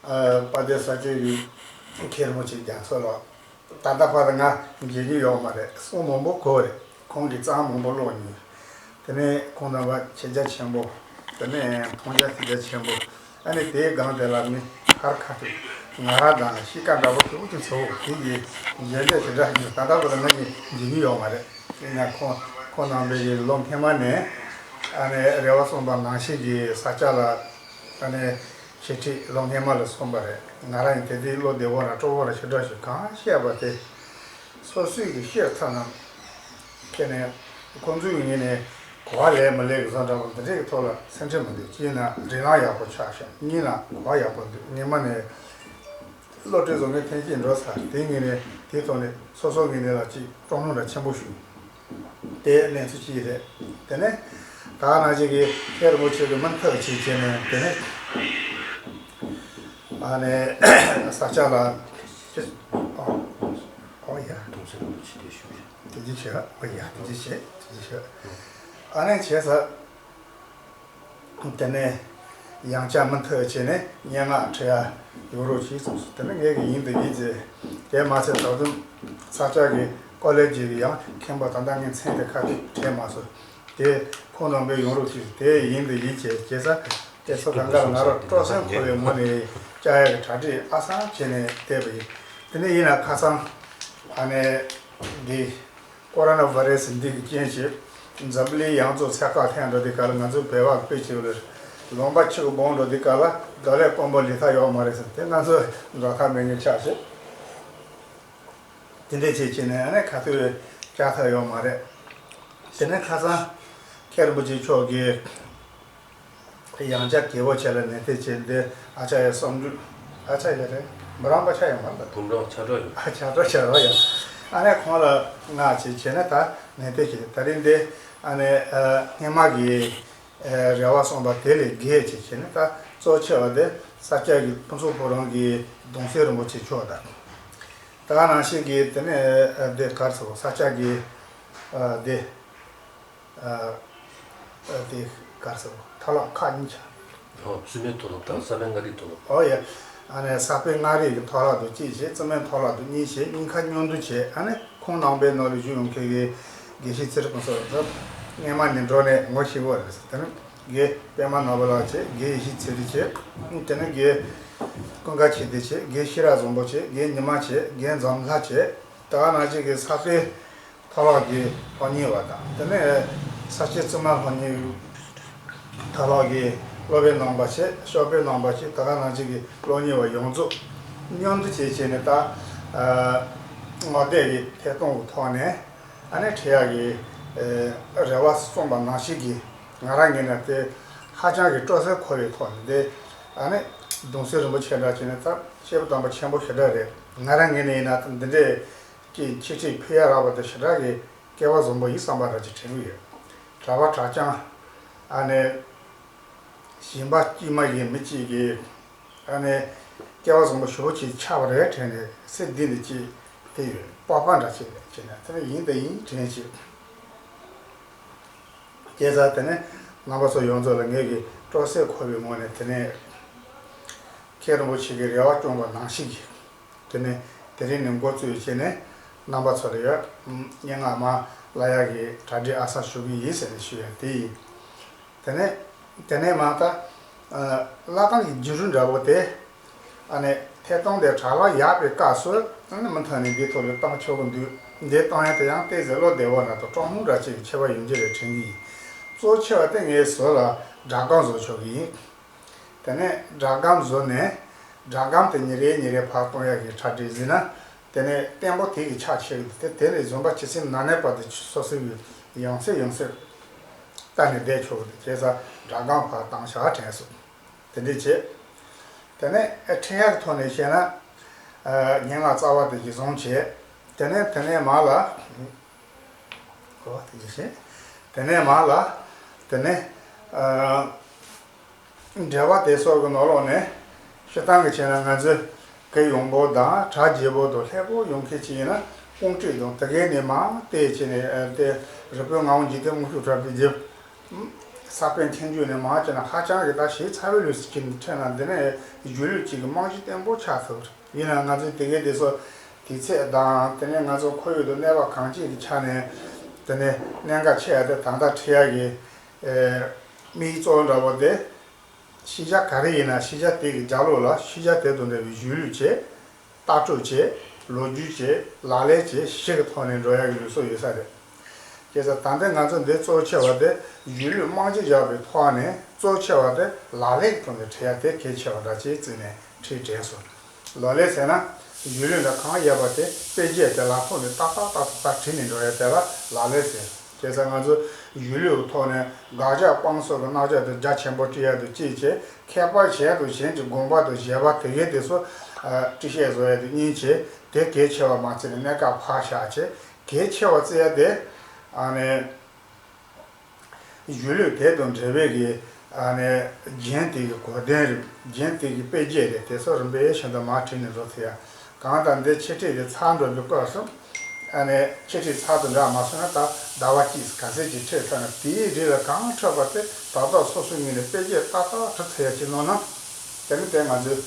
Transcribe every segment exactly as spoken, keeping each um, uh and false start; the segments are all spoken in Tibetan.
ཨ། དཔལ་ལྡན་ས་སྐྱའི་མཁན་རིན་པོ་ཆེ་རྒྱ་མཚོ་ལགས། ད་ལྟ་བར་དུ་ང་མཇལ་མྱོང་ཡོད་མ་རེད། གསུང་མང་པོ་གོ་རེད། ཁོང་གི་རྩོམ་མང་པོ་ཀློག་མྱོང་། དེ་ནས་ཁོང་རྣམ་པ་མཁྱེན་རྒྱ་ཆེན་པོ། དེ་ནས་མཐོང་རྒྱ་ཐོས་རྒྱ་ཆེན་པོ། ཨ་ནི་དེའི་སྒང་དེ་ལ་ནི་ཁར་ཁ་ཐུག་ང་རང་དང་གཤིས་ཀ་འདྲ་པོ་ཞེ་པོ་ཅིག་ཚོར། དེ་ཡི་མཇལ་འདོད་དེ་འདྲ་ཞིག་ད་ལྟ་བར་དུ་ང་གཉིས་མཇལ་མྱོང་ཡོད་མ་རེད། ཡིན་ན་ཁོང་ཁོང་རྣམ་པས་ལོ་སྔོན་མ་ནས་ཨ་ནི་རེ་བ་གསུངས་པ་ནང་བཞིན་གྱི་ས་སྐྱ་ལ་ཨ་ནི་འཆད་ཁྲིད་ལོ་སྔོན་མ་ལ་གསུངས་པ་རེད། ང་རང་ཡིན་དེ་དུས་བློ་བདེ་བོ་ར་སྤྲོ་བོ་ར་ཞེ་དྲག་ཞིག་གང་བཤད་པ་དེ་སོ་སོས་ཀྱི་བཤད་ཚར་ན། ཁྱེད་ནས་ཁོང་ཚོའི་ངོས་ནས་གོ་བ་ལེན་མི་ལེན་གྱི་བཟོ་འདྲ་པོ་འདི་འདྲའི་ཐོག་ལ་སེམས་ཁྲལ་མི་འདུག་གཅིག་ན་རིན་ཐང་ཡག་པོ་ཆགས་ཤག་གཉིས་ན་གོ་བ་ཡག་པོ་འདུག་སྔོན་མ་ནས་བློ་གྲོས་བཟོ་མཁན་ཐོན་སྐྱེད་འགྲོ་ཚར། དེ་ངོས་ནས་དེའི་ཐོག་ནས་སོ་སོ་ངོས་ནས་ལ་ཅིག་སྤྲོ་སྣང་འདྲ་ཆེན་པོ་བྱུང་། དེ་གནས་ཚུལ་གཅིག་རེད། དེ་ནས་ད་ནང་བཞིན་གྱི་མཁན་རིན་པོ་ཆེ་གི་མུ་མཐུད་ཅིག་བྱས་ནས། དེ་ནས་ཨ་ནས་ས་སྐྱ་ལ་ཨོ་ཨོ་ཡ། དུང་སེང་རིན་པོ་ཆེ་དེ་ཞུ་ཡ། དེ་ཅི་བྱས། ཨོ་ཡ། དེ་ཅི་བྱས། དེ་ཅི་བྱས། ཨ་ནས་བྱས་ས། དེ་ནས་ཡང་བསྐྱར་མུ་མཐུད་བྱས་ནས་སྙན་ངག་འབྲི་ཡ་ཡོང་རོགས་གྱིས་གསུངས་སོང་། དེ་ནས་ངས་ཀྱི་ཡིན་དང་ཡིན་བྱས། དེ་མ་ཚད་ད་དུང་ས་སྐྱ་གི་ཀོ་ལེ་ཇི་གི་ཡང་མཁན་པོ། ད་ལྟ་ངས་མཚན་དེ་ཁ་ཤས་དྲན་མ་སོང་། དེ་ཁོང་རྣམ་པས་ཡོང་རོགས་གྱིས། དེ་ཡིན་དང་ཡིན་བྱས། བྱས་ས་དེ་ཚོ་གང་ག་ལ་ང་རང་སྤྲོ་སེམས་འཁོལ་བའི་ངང་ནས་བཅར་ཡ་གི་གྲ་སྒྲིག་ཨ་སང་བྱས་ནས་བསྡད་པ་ཡིན། དེ་ནས་ཡིན་ན་ཁ་སང་ཨ་ནས་འདི། ཀོ་རོ་ན་བྷ་རེ་སི་འདི་གི་རྐྱེན་གྱིས་འཛམ་བུ་གླིང་ཡོངས་རྫོགས་ཚད་བཀག་ཐེབས་འགྲོ་དུས་སྐབས་ལ། ང་ཚོ་བོད་པ་དཔེ་ཆེ་བ་ལ་ལུང་པ་ཆུ་གི་སྦངས་འགྲོ་དུས་སྐབས་ལ་རྡོ་ལེབ་སྐམ་པོ་ལུས་ཐབས་ཡོད་མ་རེད་ཟེར། དེ་ང་ཚོ་འགྲོ་ཐབས་མེད་མཁན་ཆགས་བྱས། དེ་འདྲས་བྱས་བྱས་ནས་ཨ་ནི་ཁ་ཐུག་བཅར་ཐབས་ཡོད་མ་རེད། དེ་ནས་ཁ་སང་མཁན་རིན་པོ་ཆེ་མཆོག་གིས། ཡང་བསྐྱར་རྒྱལ་པོ་ཆེ་ལ་ནན་ཏན་བྱས་ཏེ། ཨ་ཅག་ཡ་བསམ་གྲུབ། ཨ་ཅག་ཡ་རེད། མི་རང་པ་ཆགས་ཡོད་མ་རེད། བུམ་རང་ཆགས་འགྲོ་ཡོད། ཨ། ཆགས་འགྲོ་ཆགས་རོགས་ཡོད། ཨ་ནས་ཁོང་ལ་ང་བྱས་བྱས་ནས་ད་ནན་ཏན་བྱས། ད་རིང་འདི་ཨ་ནས་ཨ་སྔོན་མ་གི་ཨ་རེ་བ་གསུངས་པ་དེ་ལས་བརྒལ་བྱས་བྱས་ནས། ད་གཙོ་ཆེ་བ་དེ་ས་སྐྱ་གི་ཕུན་ཚོགས་ཕོ་བྲང་གི་གདུང་སྲས་རིན་པོ་ཆེ་མཆོག་དང་། ད་ག་ནང་བཞིན་གྱི་དེ་ནས་ཨ་དེ་གར་སོ་ས་སྐྱ་གི་ཨ་དེ། ཨ་ཨ་དེ་གར་སོ་མཐའ་ལག་ཁག་གཉིས་ཆགས། ཨོ། བཙུན་མའི་མཐོ་སློབ་དང་བསམ་ཡས་མངའ་རིས་མཐོ་སློབ། ཨོ་ཡ། ཨ་ནི་ས་པཎ་མངའ་རིས་ཀྱི་མཐོ་སློབ་ཏུ་གཅིག་བྱས། བཙུན་མའི་མཐོ་སློབ་ཏུ་གཉིས་བྱས། གཉིས་ཀ་མཉམ་དུ་བྱས། ཨ་ནི་ཁོང་རྣམ་པའི་ནང་ལ་བཞུགས་ཡོང་མཁན་གྱི་དགེ་བཤེས་ཚེ་རིང་ཕུན་ཚོགས་ལགས་སྔོན་མ་ནས་འགྲོ་ནས་ངོ་ཤེས་པོ་རེད། དེ་ནི་དགེ་པད་མ་ནོར་བུ་ལགས་བྱས། དགེ་ཡེ་ཤེས་ཚེ་རིང་བྱས། དེ་ནི་དགེ་ཀུན་དགའ་ཆོས་ལྡན་བྱས། དགེ་ཤེས་རབ་བཟང་པོ་བྱས། དགེ་ཉི་མ་བྱས། དགེ་འཛོམས་ལྷ་བྱས། ད་ག་ནང་བཞིན་གྱི་ས་པཎ་མཐོ་སློབ་ཀྱི་སློབ་གཉེར་བ་དང་། དེ་ནས་ས་སྐྱའི་བཙུན་མ་སློབ་གཉེར་མཐོ་སློབ་ཀྱི་སློབ་དཔོན་རྣམ་པ་བྱས། ཤོག་དཔོན་རྣམ་པ་བྱས། ད་ག་ནང་བཞིན་གྱི་སློབ་གཉེར་བ་ཡོངས་རྫོགས་མཉམ་དུ་བྱས་བྱས་ནས། ད་ཨ་ངོ་དེབ་ཀྱི་ཐད་གཏོང་གི་ཐོག་ནས་ཨ་ནི་འབྲི་ཡག་གི་ཨ་རེ་བ་གསུངས་པ་ནང་བཞིན་གྱི། ང་རང་ངོས་ནས་དེ་ཧ་ཅང་གི་སྤྲོ་སེམས་འཁོལ་བའི་ཐོག་ནས། དེ་ཨ་ནི་གདུང་སྲས་རིན་པོ་ཆེ་འདྲ་བྱས་ནས་ད་སྐྱེས་བུ་དམ་པ་ཆེན་པོ་ཞེ་དྲག་རེད། ང་རང་ངོས་ནས་ཡིན་ན་ད་འདི་འདྲའི་ཀྱི་འཆད་ཁྲིད་ཕུལ་ཡ་རག་པ་དེ་ཞེ་དྲག་གི་སྐལ་བ་བཟང་པོ་ཡིན་བསམ་པ་འདྲ་ཅིག་དྲན་གྱི་ཡོད། གྲྭ་པ་གྲྭ་རྐྱང་ཨ་ནི་གཞན་པ་དཀྱུས་མ་ཡིན་མི་གཅིག་གིས་ཨ་ནི་སྐལ་བ་བཟང་པོ་ཞེ་པོ་ཅིག་ཆགས་པ་རེད་དྲན་ནས། སེམས་གཏིང་ནས་ཅིག་དེ་ཡོད། སྤོབས་པ་འདྲ་ཅིག་བྱས་ནས། དེ་ནས་ཡིན་དང་ཡིན་དྲན་ཅིག། བྱས་ཙང་དེ་ནས་རྣམ་པ་ཚོ་ཡོངས་རྫོགས་ལ་ངེད་ཀྱི་སྤྲོ་སེམས་འཁོལ་བའི་ངང་ནས། དེ་ནས་མཁན་རིན་པོ་ཆེ་གིས་རེ་བ་བསྐྱངས་པ་ནང་བཞིན་གྱི། དེ་ནས་དེ་རིང་ནས་འགོ་བཙུགས་བྱས་ནས་རྣམ་པ་ཚོ་ལ་ཡ་སྙན་ངག་མར་བསླབ་ཡག་གི་གྲ་སྒྲིག་ཨ་སང་ཞུ་གི་ཡིན་ཟེར་ནས་ཞུ་ཡ་དེ་ཡིན། དེ་ནས་དེ་ནས་མར་ད་ཨ་བསླབ་སྟངས་ཀྱི་བརྒྱུད་རིམ་འདྲ་པོ་དེ། ཨ་ནི་ཐད་གཏོང་དེ་གྲྭ་ལག་ཡག་པའི་སྐབས་སུ་ཨ་ནི་མུ་མཐུད་ནས་འདི་ཐོག་ལ་བཏང་ཆོག་གི་འདུག་འདི་བཏང་ཡ་དེ་ཡང་ཏོག་ཙམ་བློ་བདེ་བོ་ན་དང་སྤྲོ་སྣང་འདྲ་ཅིག་ཁྱད་པར་ཡོང་གི་རེད་དྲན་གྱི་ཡིན། གཙོ་ཆེ་བ་དེ་ངས་ཟུར་ལ་སྒྲ་སྒམ་བཟོ་ཆོག་གི་ཡིན། དེ་ནས་སྒྲ་སྒམ་བཟོས་ནས། སྒྲ་སྒམ་དེ་ཉིན་རེ་ཉིན་རེ་ཕར་གཏོང་ཡག་གི་གྲ་སྒྲིག་ཟིན་ན། དེ་ནས་བརྟན་པོ་དེ་གི་ཆ་ཆེ་གི་འདུག་དེ་དེ་ནས་བཟུང་བ་ཇི་སྲིད་ནམ་གནས་བར་དུ་སོ་སོའི་ཡང་སེ་ཡང་སེ་བལྟས་ནས་བསྡད་ཆོག་གི་འདུག་བྱས་ཙང་སྒྲ་སྒམ་ཕར་བཏང་བཞག་དྲན་སོང་། དེ་འདྲས་བྱས། དེ་ནས་ཨ་འཕྲིན་ཡག་གི་ཐོག་ནས་བཤད་ན། ཨ་སྙན་ངག་རྩ་བ་དེ་གཞི་བཟུང་བྱས། དེ་ནས་དེ་ནས་མར་ལ། གོ་བ་དེ་གཞི་བྱས། དེ་ནས་མར་ལ། དེ་ནས་ཨ་འགྲེལ་པ་དེ་སོགས་ཀྱི་ནང་ལོགས་ནས། སྤྱིར་བཏང་གི་བྱས་ན་ང་ཚོས་གུ་ཡངས་པོ་དང་གྲགས་རྒྱས་པོ་དང་ལྷོད་པོ་ཡོང་མཁན་ཅིག་ཡིན་ན། ཀུན་སྤྲོད་དང་དེ་གའི་ནས་མར་བལྟས་བྱས་ནས། ཨ་དེ་རི་པིན་ངག་དབང་འཇིག་རྟེན་དངོས་ཤུགས་གྲགས་པའི་རྒྱུ། ཨུམ། ས་པཎ་མཁས་འཇུག་ནས་མར་བྱས་ན་ཧ་ཅང་གི་ད་ཞིབ་ཚགས་པོའི་ལུགས་སུ་ཁྱེད་ནས་ཁྲིད་ན་འདི་ནས་སྒྱུ་ལུས་གཅིག་གི་རྨང་གཞི་བརྟན་པོ་ཆགས་ཐུབ་རེད། ཡིན་ན་ང་ཚོའི་དེ་གའི་དེ་ཚོ་དུས་ཚོད་དང་དེ་ནས་ང་ཚོ་ཁོར་ཡུག་དང་གནས་བབ་གང་ཅིའི་ཆ་ནས་དེ་ནས་གནད་འགག་ཆེ་ཡ་དེ་ད་ལྟ་ཁྲིད་ཡ་གི་ཨེ་དམིགས་ཡུལ་གཙོ་བོ་འདྲ་པོ་དེ། ཤེས་བྱ་ག་རེ་ཡིན་ན་ཤེས་བྱ་དེ་གི་རྒྱབ་ལོགས་ལ་ཤེས་བྱ་དེ་དང་འབྲེལ་བའི་སྒྱུ་ལུས་བྱས། ལྟ་གྲུབ་བྱས། ལོ་རྒྱུས་བྱས། ལག་ལེན་བྱས། བཞི་གི་ཐོག་ནས་འགྲོ་ཡ་གི་ལུགས་སྲོལ་ཡོད་ས་རེད། བྱས་ཙང་ད་ལྟ་ང་ཚོ་འདི་གཙོ་ཆེ་བ་དེ་སྒྱུ་ལུས་རྨང་གཞི་བཞག་པའི་ཐོག་ནས་གཙོ་ཆེ་བ་དེ་ལག་ལེན་གྱི་ཐོག་ནས་ཁྲིད་ཡ་དེ་གལ་ཆེ་བ་འདྲ་ཅིག་བརྩིས་ནས་ཁྲིད་དྲན་སོང་། ལག་ལེན་ཟེར་ན་སྒྱུ་ལུས་འདྲ་གང་ཡོད་པ་དེ་དཔེ་བརྗོད་དེ་ལག་ཐོག་ནས་ཏག་ཏག་ཏག་ཏག་བྲིས་ནས་འགྲོ་ཡ་དེ་ལ་ལག་ལེན་ཟེར། བྱས་ཙང་ང་ཚོ་སྒྱུ་ལུས་ཀྱི་ཐོག་ནས་དགག་བྱ་སྤང་ཚུལ་གྱི་རྣམ་གཞག་དེ་རྒྱ་ཆེན་པོ་བྲིས་ཡ་དེ་གཅིག་བྱས། མཁས་པ་གཞན་དང་གཞན་གྱི་དགོངས་པ་དང་བཞེད་པ་དེ་གའི་དེ་ཚོ་ཨ་འགྲེལ་བཤད་བཟོ་ཡ་དེ་གཉིས་བྱས། དེ་གལ་ཆེ་བ་མ་བརྩིས་ནས་གནད་འགག་ཕར་བཞག་བྱས། གལ་ཆེ་བ་བརྩི་ཡ་དེ་ཨ་ནི་སྒྱུ་ལུས་དེ་དང་འབྲེལ་བའི་གི་ཨ་ནི་རྒྱན་དེ་གི་གོ་དོན་རེད། རྒྱན་དེ་གི་དཔེ་བརྗོད་རེད། དེ་ཚོ་རིམ་པས་བཞིན་དུ་མར་བྲིས་ནས་འགྲོ་ཐུབ་ཡ། གང་ལྟར་འདི་འཆད་ཁྲིད་དེ་ཚར་འགྲོ་བའི་སྐབས་སུ་ཨ་ནི་འཆད་ཁྲིད་ཚར་དུ་འདྲ་མ་སོང་ན་ད་ཟླ་བ་གཅིག་ག་ཚོད་ཅིག་ཁྲིད་ཚར་ན་དེའི་རིགས་ལ་གང་འཕྲོད་པ་དེ་དག་དག་སོ་སོའི་ངོས་ནས་དཔེ་བརྗོད་ཏག་ཏག་འབྲི་ཚར་ཡ་ཅིག་གནང་ན། དེ་ནི་དེ་ང་ཚོའི་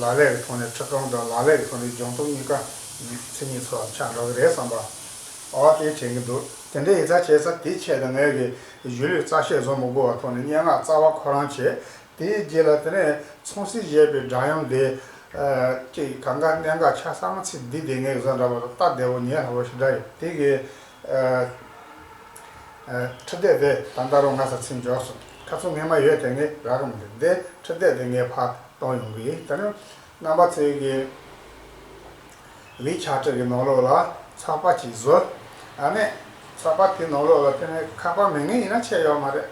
ལག་ལེན་གྱི་ཐོག་ནས་ཁྲིད་སྟངས་དང་ལག་ལེན་གྱི་ཐོག་ནས་སྦྱོང་སྟངས་གཉིས་ཀ་མཚན་ཉིད་ཚོ་ཆགས་འགྲོ་གི་རེད་བསམ་པ། ཨོ་དེ་དྲན་གྱི་འདུག་དེ་འདྲ་ཡིན་ཙང་བྱས་ཙང་དེའི་ཆེད་དུ་ངས་ཀྱི་སྒྱུ་ལུས་རྩ་བཤད་བཟོ་མི་དགོས་པའི་ཐོག་ནས་སྙན་ངག་རྩ་བ་ཁོ་རང་བྱས། དེའི་རྗེས་ལ་དེ་ནས་ཚངས་སྲས་བཞད་པའི་སྒྲ་དབྱངས་དེ། ཨ་ཅིག་གང་ག་གནད་འགག་ཆ་ཚང་ཚིག་འདི་དེ་ངས་བཟོ་འདྲ་པོ་ལ་སྟབས་བདེ་པོ་ཉན་སླ་པོ་ཞིག་འདྲ་ཡོད། དེ་གི་ཨ་ཨ་ཁྲིད་དེབ་དེ་ད་ལྟ་རུང་ང་ས་ཚིག་འཇོག་སོང་། ཁ་ཚོན་ངས་མ་ཡོད་དེ་ངས་རག་གི་མི་འདུག་འདི་ཁྲིད་དེབ་དེ་ངས་ཕར་གཏོང་ཡོང་གི་ཡིན། དེ་ནས་རྣམ་པ་ཚོས་ཀྱི་ལི་ཆ་ཀྲི་གི་ནང་ལོགས་ལ་ཚགས་པར་ཅིག་བཟོ། ཨ་ནི་ཚགས་པར་དེའི་ནང་ལོགས་ལ་དེ་ནས་ཁ་པར་མེད་མཁན་ཡིན་ན་ཆད་ཡོད་མ་རེད།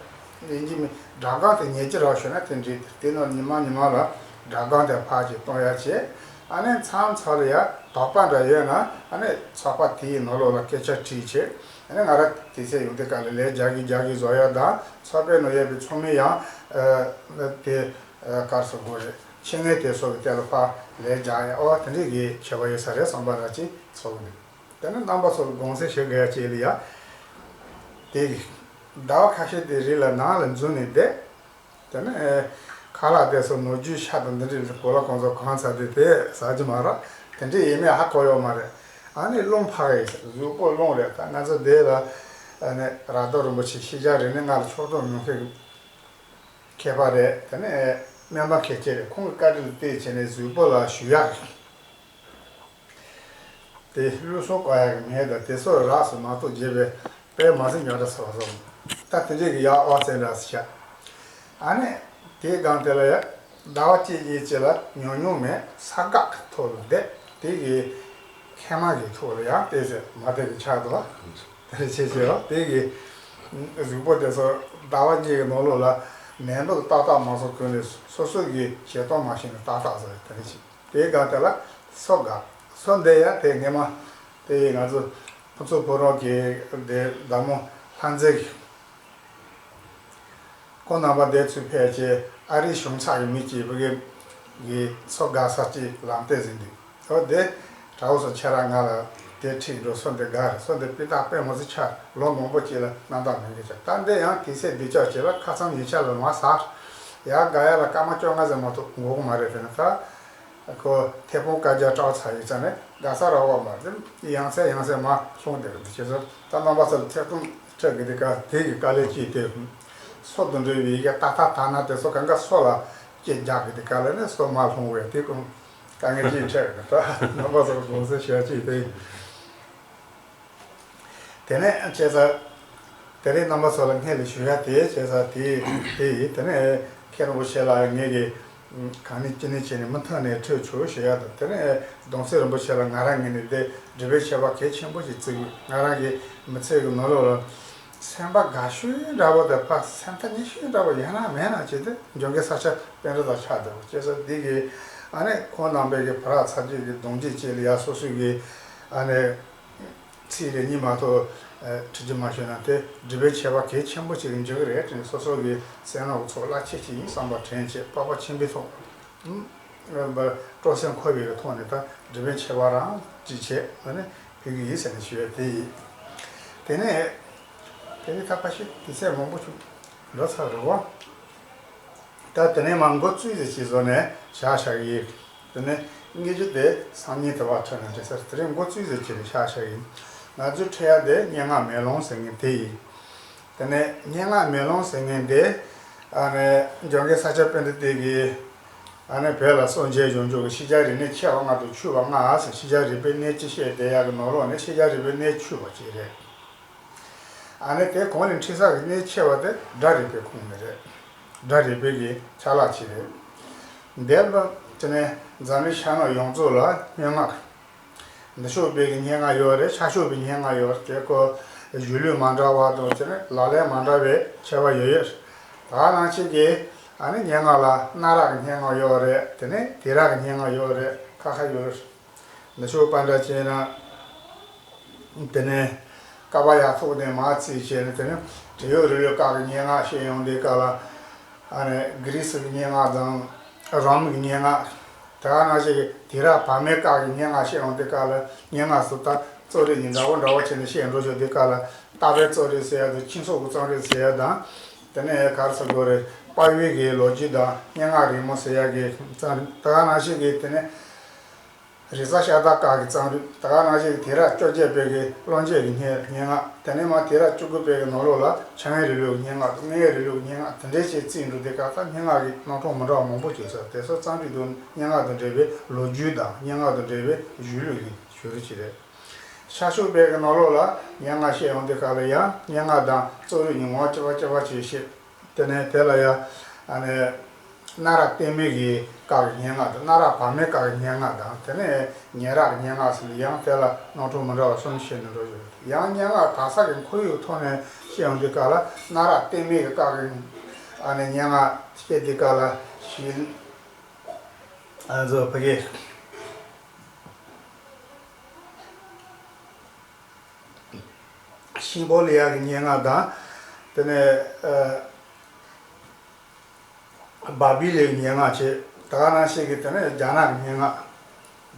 ཡིན་གཅིག་མིན་སྒྲ་སྒམ་དེ་ཉན་གྱི་རག་ཤོད་ན་དེ་འགྲིག་དེ་ནང་ཉི་མ་ཉི་མ་ལ་སྒྲ་སྒམ་དེ་ཕར་ཅིག་གཏོང་ཡ་བྱེད། ཨ་ནི་མཚམས་མཚམས་ལ་ཡ་དོགས་པ་འདྲ་ཡོད་ན་ཨ་ནི་ཚགས་པར་དེའི་ནང་ལོགས་ལ་སྐད་ཆ་དྲིས་བྱེད། ཨ་ནི་ང་རང་དུས་ཚོད་ཡོང་དུས་སྐབས་ལ་ལན་རྒྱག་གི་རྒྱག་གི་བཟོ་ཡ་དང་ཚགས་པར་ནང་ཡོད་པའི་ཚོགས་མི་ཡང་ཨ་དེ་ཨ་ག་རེ་ཟེར་དགོས་རེད། ཆེད་མངགས་དེ་ཚོ་གི་ཐད་ལ་ཕར་ལན་རྒྱག་ཡ། ཨོ་དེ་འདྲའི་གི་བྱ་བ་ཡོད་ས་རེད་བསམ་པ་ར་ཅིག་ཚོར་གི་འདུག་དེ་ནི་རྣམ་པ་ཚོ་ལ་དགོངས་སེལ་ཞུ་དགོས་ཡ་གཅིག་ལ་ཡ། དེ་གི་ཟླ་བ་ཁ་ཤས་དེ་རིང་ལ་ནང་ལ་འཛུལ་ནས་བསྡད། དེ་ནི་ཨེ་ཁ་ལག་དེ་ཚོ་ནོར་རྒྱུན་ཤ་དང་འདི་འདྲའི་གོ་ལ་གང་ཚོ་གང་ཚ་དེ་དེ་ཟ་རྒྱུ་མ་རེད། དེ་འདྲའི་ཡས་མས་ཧ་གོ་ཡོད་མ་རེད། ཨ་ནི་རླུང་འཕར་ཡས་ཟེར་གཟུགས་པོ་རླུང་རེད། ད་ང་ཚོ་འདི་ལ་ཨ་ནི་ར་རྡོ་རིན་པོ་ཆེ་ཤེས་བྱ་རིག་གནས་ལྔ་ལ་ཕྱོགས་གཏོགས་མྱོང་མཁན་གྱི་མཁས་པ་རེད། དེ་ནས་སྨན་པ་མཁས་ཅན་རེད། ཁོང་གི་བཀའ་དྲིན་ལ་བརྟེན་བྱས་ནས་གཟུགས་པོ་ལ་ཞུ་ཡག་གི་དེ་བློས་གཏོང་དཀའ་ཡག་གི་མེད་ད། དེ་ཚོ་རགས་སུ་མ་གཏོགས་བརྗེད་པའི་དཔེ་མ་ཟིན་ཉོ་འདྲ་ཟེར་བ་ཟོ། ད་དེ་འདྲས་ཀྱི་ཡག་ཨོ་ཙེ་འདྲ་ཟེར་བྱ། ཨ་ནི་དེའི་སྒང་དེ་ལ་ཡ་ཟླ་བ་གཅིག་གཉིས་ཅིག་ལ་ཉུང་ཉུང་མེད་ས་གག་གི་ཐོག་ལ་བསྡད། དེ་གི་མཁལ་མ་གི་ཐོག་ལ་ཡང་ཏོག་ཙམ་མ་བདེ་བའི་ཆགས་འདུག་བ། དེ་ཆེ་ཆེ་བ་དེ་གི་གཟུགས་པོ་དེ་ཚོ་ཟླ་བ་གཉིས་ཀྱི་ནང་ལོགས་ལ་ནད་འབུ་ཏག་ཏག་མ་སོང་གོང་ནས་སོ་སོ་གི་བྱེད་སྟངས་མ་ཤེས་ནས་ཏག་ཏག་བཟོ་ཡ་དེ་འདྲ་ཞིག་དེའི་སྒང་དེ་ལ་སོ་དགའ་སོ་འདི་ཡ་དེ་སྔས་མ་དེ་ང་ཚོ་ཕུན་ཚོགས་ཕོ་བྲང་གི་དེ་བདག་མོ་ལྷ་མཛེས་གི་ཁོང་རྣམ་པ་དེ་ཚོས་ཕལ་ཆེར་ཨ་རིའི་གཞུང་ཚབ་ཀྱི་མི་གཅིག་ཕ་གི་གི་སོ་དགའ་ས་གཅིག་ལམ་སྟོན་ཟིན་འདུག་འོ་དེ་གྲྭ་བ་ཚོ་ཁྱེད་རང་ང་ལ་དེ་ཁྲིད་འགྲོ། སོ་འདི་དགའ་རེད། སོ་འདི་སྤུས་དག་དཔེ་མི་སྲིད་ཆགས། ལོ་མང་པོ་གཅིག་ལ་རྣམ་དག་མེད་མཁན་ཆགས། ད་འདི་ཡང་དུས་ཚོད་འདི་ཅག་ཅིག་ལ་ཁ་ཚང་ཉིན་ཆ་ལ་མ་ཟ་ཡ་དགའ་ཡ་ལ་སྐར་མ་བཅོ་ལྔ་ཙམ་མ་གཏོགས་འགོར་གི་མ་རེད། དེ་ནི་ད། ཁོ་ཐེ་ཕོང་བཀའ་རྒྱ་སྐྲག་ཚར་ཡོད་ཙང་ནས་དགའ་ས་ར་བ་མ་རེད། ཡང་སེ་ཡང་སེ་མ་སོང་དེ་རེད། དེ་བྱས་ཙང་ད་རྣམ་པ་ཚོ་ལ་ཐེ་ཚོམ་འཕྲད་གི་དེ་ག་དེ་གི་དཀའ་ལས་ཅིག་དེ་སོ་དང་འབྲེལ་བའི་ཡི་གེ་ཏག་ཏག་དག་ན་དེ་སོ་གང་ག་སོ་ལ་སྐྱེ་རྒྱག་གི་དེ་ག་ལ་ནས་སོ་མ་ལྷུང་བས་དེ་ཀུན་དཀའ་ངལ་ཅིག་འཕྲད་གི་ད་རྣམ་པ་ཚོ་ལ་དགོངས་སེལ་ཞུ་ཡ་ཅིག་དེ། དེ་ནས་བྱས་ཙང་། དེ་རིང་རྣམ་པ་ཚོ་ལ་སྔོན་ལ་ཞུ་ཡ་དེ་བྱས་ཙང་དེ་དེ་ཡིན། དེ་ནས་མཁན་རིན་པོ་ཆེ་ལ་ངས་ཀྱི་གང་ནས་ཅི་ནས་བྱས་ནས་མུ་མཐུད་ནས་ཁྲིད་ཆོག་ཞུ་ཡ་དང་། དེ་ནས་གདུང་སྲས་རིན་པོ་ཆེ་ལ་ང་རང་ངོས་ནས་དེ་སྒྲུབ་པའི་ཆད་པ་གལ་ཆེན་པོ་ཞིག་བརྩི་དགོས། ང་རང་གི་མི་ཚེ་གི་ནང་ལོགས་ལ་སེམས་པ་དགའ་ཤོས་འདྲ་པོ་དང་ཕར་སེམས་ཐག་ཉེ་ཤོས་འདྲ་པོ་ཡང་ན་མེད་ན་བྱས་ཏེ་འཇོན་གི་ས་ཆ་དཔེ་འདྲ་དང་ཆགས་འདུག་བྱས་ཙང་འདི་གི་ཨ་ནི་ཁོང་རྣམ་པའི་གི་བུ་རག་ཚ་རྒྱུད་ཀྱི་གདུང་རྒྱུད་བཅས་ལ་ཡ་སོ་སོའི་གི་ཨ་ནི། ཚིག་རེ་གཉིས་མ་གཏོགས་ཁྲིད་རྒྱུ་མ་ཤོད་ན་དེ་སྒྲུབ་པའི་ཆད་པ་གལ་ཆེན་པོ་ཞིག་འཇོག་གི་རེད་དྲན། སོ་སོ་གི་སེམས་ནང་གི་ཚོགས་རླབས་ཆེ་ཞིག་ཡིན་བསམ་པ་དྲན་བྱས་སྤོབས་པ་ཆེན་པོའི་ཐོག་སྤྲོ་སེམས་འཁོལ་བའི་ཐོག་ནས་ད་སྒྲུབ་པའི་ཆད་པ་རང་ཅིག་བྱས་ཨ་ནི་ཕུལ་གི་ཡིན་ཟེར་ནས་ཞུ་ཡ་དེ་ཡིན། དེ་ནས་དེ་ནས་ད་ཕ་ཤི་དུས་ཚོད་མང་པོ་བྱུང་། འགྲོ་ཚར་རེད་བ། ད་དེ་ནས་མར་འགོ་བཙུགས་ཟེར་གྱི་བཟོ་ནས་བཞག་བཞག་གི་ཡིན། དེ་ནས་དངོས་གཞི་དེ་སང་ཉིན་དེ་བ་ཁྲོད་ནས་འདྲི་ས་དེ་རིང་འགོ་བཙུགས་ཟེར་གྱི་རེད་བཞག་བཞག་ཡིན། ང་ཚོའི་འཁྲིད་ཡ་དེ་སྙན་ངག་མེ་ལོང་ཟེར་མཁན་དེ་ཡིན། དེ་ནས་སྙན་ངག་མེ་ལོང་ཟེར་མཁན་དེ་ཨ་ནི་འཇམ་མགོན་ས་སྐྱ་པཎྜི་ཏ་གིས་ཨ་ནི་བོད་ལ་སངས་རྒྱས་བྱུང་ཆོག་གི་ཤེས་བྱ་རིག་གནས་ཆེ་བ་ལྔ་དང་ཆུང་བ་ལྔ་ཟེར། ཤེས་བྱ་རིག་པའི་གནས་བཅུ་བཤད་བསྡད་ཡག་གི་ནང་ལོགས་ནས་ཤེས་བྱ་རིག་པའི་གནས་ཆུང་བ་ཅིག་རེད། ཨ་ནི་དེ་གོང་ནས་འཁྲིད་ས་གི་གནས་ཆེ་བ་དེ་སྒྲ་རིག་པའི་ཁོངས་ནས་རེད། སྒྲ་རིག་པའི་གི་ཆ་ལག་ཅིག་རེད། འདས་པ་དེ་ནས་འཛམ་གླིང་ཤར་ནུབ་ཡོངས་རྫོགས་ལ་སྙན་ངག་འདི་ཕྱོགས་པའི་གི་སྙན་ངག་ཡོད་རེད། ཤར་ཕྱོགས་པའི་སྙན་ངག་ཡོད་རེད། དེ་ཁོ་གཞུང་ལུགས་མ་འདྲ་བ་དང་དེ་ནས་ལག་ལེན་མ་འདྲ་བའི་ཁྱད་པར་ཡོད་ཡོད། ད་ག་ནང་བཞིན་གི་ཨ་ནི་སྙན་ངག་ལ་གནའ་རབས་ཀྱི་སྙན་ངག་ཡོད་རེད། དེ་ནས་དུས་རབས་ཀྱི་སྙན་ངག་ཡོད་རེད། ཁ་ཁ་ཡོད་རེད། འདི་ཕྱོགས་པ་འདྲ་བྱས་ན། དེ་ནས་ཀ་པ་ཡ་ཐོག་ནས་མར་རྩིས་བྱས་ནས་དེ་ནས་བྲན་གཡོག་རིང་ལུགས་སྐབས་ཀྱི་སྙན་ངག་བཤད་ཡོང་དུས་སྐབས་ལ། ཨ་ནི་གྷི་རི་སི་གི་སྙན་ངག་དང་རོམ་གྱི་སྙན་ངག་དེ་ག་ནང་བཞིན་གྱི་དུས་རབས་བར་མའི་སྐབས་ཀྱི་སྙན་ངག་བཤད་ཡོང་དུས་སྐབས་ལ་སྙན་ངག་སུ་ད་རྩོམ་རིག་གཉིས་འདྲ་བོ་འདྲ་བོ་བྱས་ནས་བཤད་འགྲོ་ཆོག་དུས་སྐབས་ལ་རྟ་པའི་རྩོམ་རིག་ཟེར་ཡ་དང་ཁྱིམ་སོག་གི་རྩོམ་རིག་ཟེར་ཡ་དང་། དེ་ནས་ག་རེ་ཟེར་དགོས་རེད། དཔའ་བོའི་གི་ལོ་རྒྱུས་དང་སྙན་ངག་རིང་མོ་ཟེར་ཡ་གི་རྩོམ་རིག་དེ་ག་ནང་བཞིན་གྱི་དེ་ནས། རེས་གཟའ་ཤ་སྟག་སྐབས་ཀྱི་རྩོམ་རིག་དེ་ག་ནང་བཞིན་གྱི་དུས་རབས་བཅོ་བརྒྱད་པའི་གི་གླང་རྒྱལ་གྱི་སྙན་སྙན་ངག་དེ་ནས་མར་དུས་རབས་བཅུ་དགུ་པའི་གི་ནང་ལོགས་ལ་འཆར་ངན་རིང་ལུགས་ཀྱི་སྙན་ངག་དང་དངོས་ཡོད་རིང་ལུགས་ཀྱི་སྙན་ངག་དེ་འདྲའི་ཅིག་བརྩིས་འགྲོ་དུས་སྐབས་ད་སྙན་ངག་གི་རྣམ་གྲངས་མི་འདྲ་བ་མང་པོ་ཅིག་ཡོད་ས་རེད། དེ་ཚོ་རྩོམ་རིག་དང་སྙན་ངག་དང་འབྲེལ་བའི་ལོ་རྒྱུས་དང་སྙན་ངག་དང་འབྲེལ་བའི་གཞུང་ལུགས་ཀྱི་ཞུ་རིགས་ཅིག་རེད། ཤར་ཕྱོགས་པའི་གི་ནང་ལོགས་ལ་སྙན་ངག་བཤད་ཡོང་དུས་སྐབས་ལ་ཡང་སྙན་ངག་དང་རྩོམ་རིག་གཉིས་ངོ་གཅིག་པ་གཅིག་པ་ཅིག་བཤད། དེ་ནས་དེ་ལ་ཡང་ཨ་ནི་གནའ་རབས་བརྟན་མའི་གི་སྐབས་ཀྱི་སྙན་ངག་དང་། གནའ་རབས་བར་མའི་སྐབས་ཀྱི་སྙན་ངག་དང་། དེ་ནས་ཉེ་རབས་ཀྱི་སྙན་ངག་ཟེར་ནས་ཡང་དེ་ལ་རྣམ་གྲངས་མི་འདྲ་བ་གསུམ་བཤད་ནས་འགྲོ་བཞིན་ཡོད། ཡང་སྙན་ངག་གང་ཟག་གི་ཁོར་ཡུག་ཐོག་ནས་བཤད་ཡོང་དུས་སྐབས་ལ་གནའ་རབས་བརྟན་མའི་གི་སྐབས་ཀྱི་ཨ་ནི་སྙན་ངག་བཤད་དུས་སྐབས་ལ་ཞི་ཨ་ཚོ་ཕ་གི། ཤིང་ཕོ་ལི་ཡ་གི་སྙན་ངག་དང་། དེ་ནས་ཨ་བ་བི་ལི་གི་སྙན་ངག་བྱས། ད་ག་ནང་བཞིན་གྱི་དེ་ནས་རྒྱ་ནག་གི་སྙན་ངག་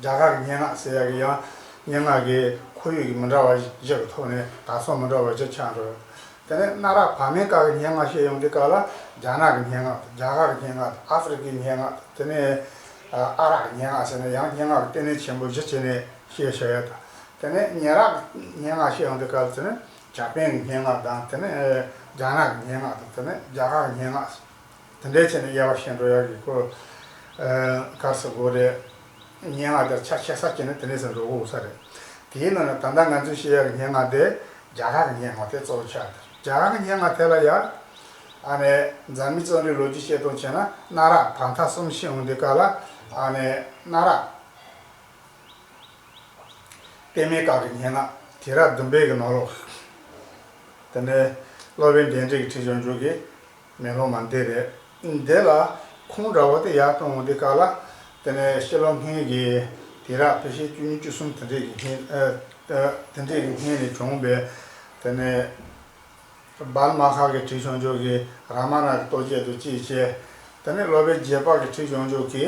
རྒྱ་གར་གྱི་སྙན་ངག་ཟེར་ཡ་གི་ཡང་སྙན་ངག་གི་ཁོར་ཡུག་གི་མི་འདྲ་བ་བཞི་གི་ཐོག་ནས་དག་སོ་མི་འདྲ་བ་བཞི་ཆགས་འགྲོ། དེ་ནས་གནའ་རབས་བར་མའི་སྐབས་ཀྱི་སྙན་ངག་བཤད་ཡོང་དུས་སྐབས་ལ་རྒྱ་ནག་གི་སྙན་ངག་དང་། རྒྱ་གར་གྱི་སྙན་ངག་དང་། ཨ་ཧྥེ་རི་ཁའི་སྙན་ངག་དང་། དེ་ནས་ཨ་རག་གི་སྙན་ངག་ཟེར་ནས་ཡང་སྙན་ངག་གི་ལྟེ་གནས་ཆེན་པོ་བཞི་བྱས་ནས་བཤད་བཞག་ཡ་དང་། དེ་ནས་ཉེ་རབས་སྙན་ངག་བཤད་ཡོང་དུས་སྐབས་ལ་དེ་ནས་འཇར་པན་གྱི་སྙན་ངག་དང་། དེ་ནས་རྒྱ་ནག་གི་སྙན་ངག་དང་། དེ་ནས་རྒྱ་གར་གྱི་སྙན་ངག་དེ་འདྲའི་བྱས་ནས་དབྱེ་བ་ཕྱེ་འགྲོ་ཡག་གི་ཁོ་ག་རེ་ཟེར་དགོས་རེད། སྙན་ངག་དེར་ཆ་ཆེ་ས་བྱས་ནས་དེ་འདྲས་ཟེར་འགྲོ་དགོས་ས་རེད། དེའི་ནང་ནས་ད་ལྟ་ང་ཚོས་བཤད་ཡག་གི་སྙན་ངག་དེ་རྒྱ་གར་གྱི་སྙན་ངག་དེ་གཙོ་བོ་ཆགས་འདུག་རྒྱ་གར་གྱི་སྙན་ངག་དེ་ལ་ཡང་ཨ་ནི་འཛམ་གླིང་རྩོམ་རིག་ལོ་རྒྱུས་བཤད་སྟངས་བྱས་ན་གནའ་རབས་བར་མཐའ་གསུམ་བཤད་ཡོང་དུས་སྐབས་ལ་ཨ་ནི་གནའ་རབས་བརྟན་མའི་སྐབས་ཀྱི་སྙན་ངག་དུས་རབས་བདུན་པའི་གི་ནང་ལོགས། དེ་ནས་སློབ་དཔོན་དཎྜི་གིས་བྲིས་བྱུང་ཆོག་གི་མེ་ལོང་མ་འདི་རེད། འདི་ལ་ཁུངས་འདྲ་བོ་དེ་ཡར་གཏོང་འོང་དུས་སྐབས་ལ། དེ་ནས་ཕྱི་ལོ་སྔོན་གྱི་དུས་རབས་ཕལ་ཆེར་བཅུ་གཉིས་བཅུ་གསུམ་དེ་འདྲས་ཀྱི་སྔོན་ཨ་ཨ་དེ་འདྲས་ཀྱི་སྔོན་ནས་བྱུང་བའི། དེ་ནས་བལ་མ་ཧ་གིས་བྲིས་བྱུང་ཆོག་གི་རཱ་མ་ན་གི་ལྟོ་འགྱེད་དང་བཅས་བྱས། དེ་ནས་སློབ་དཔོན་རྒྱས་པ་གིས་བྲིས་བྱུང་ཆོག་གི་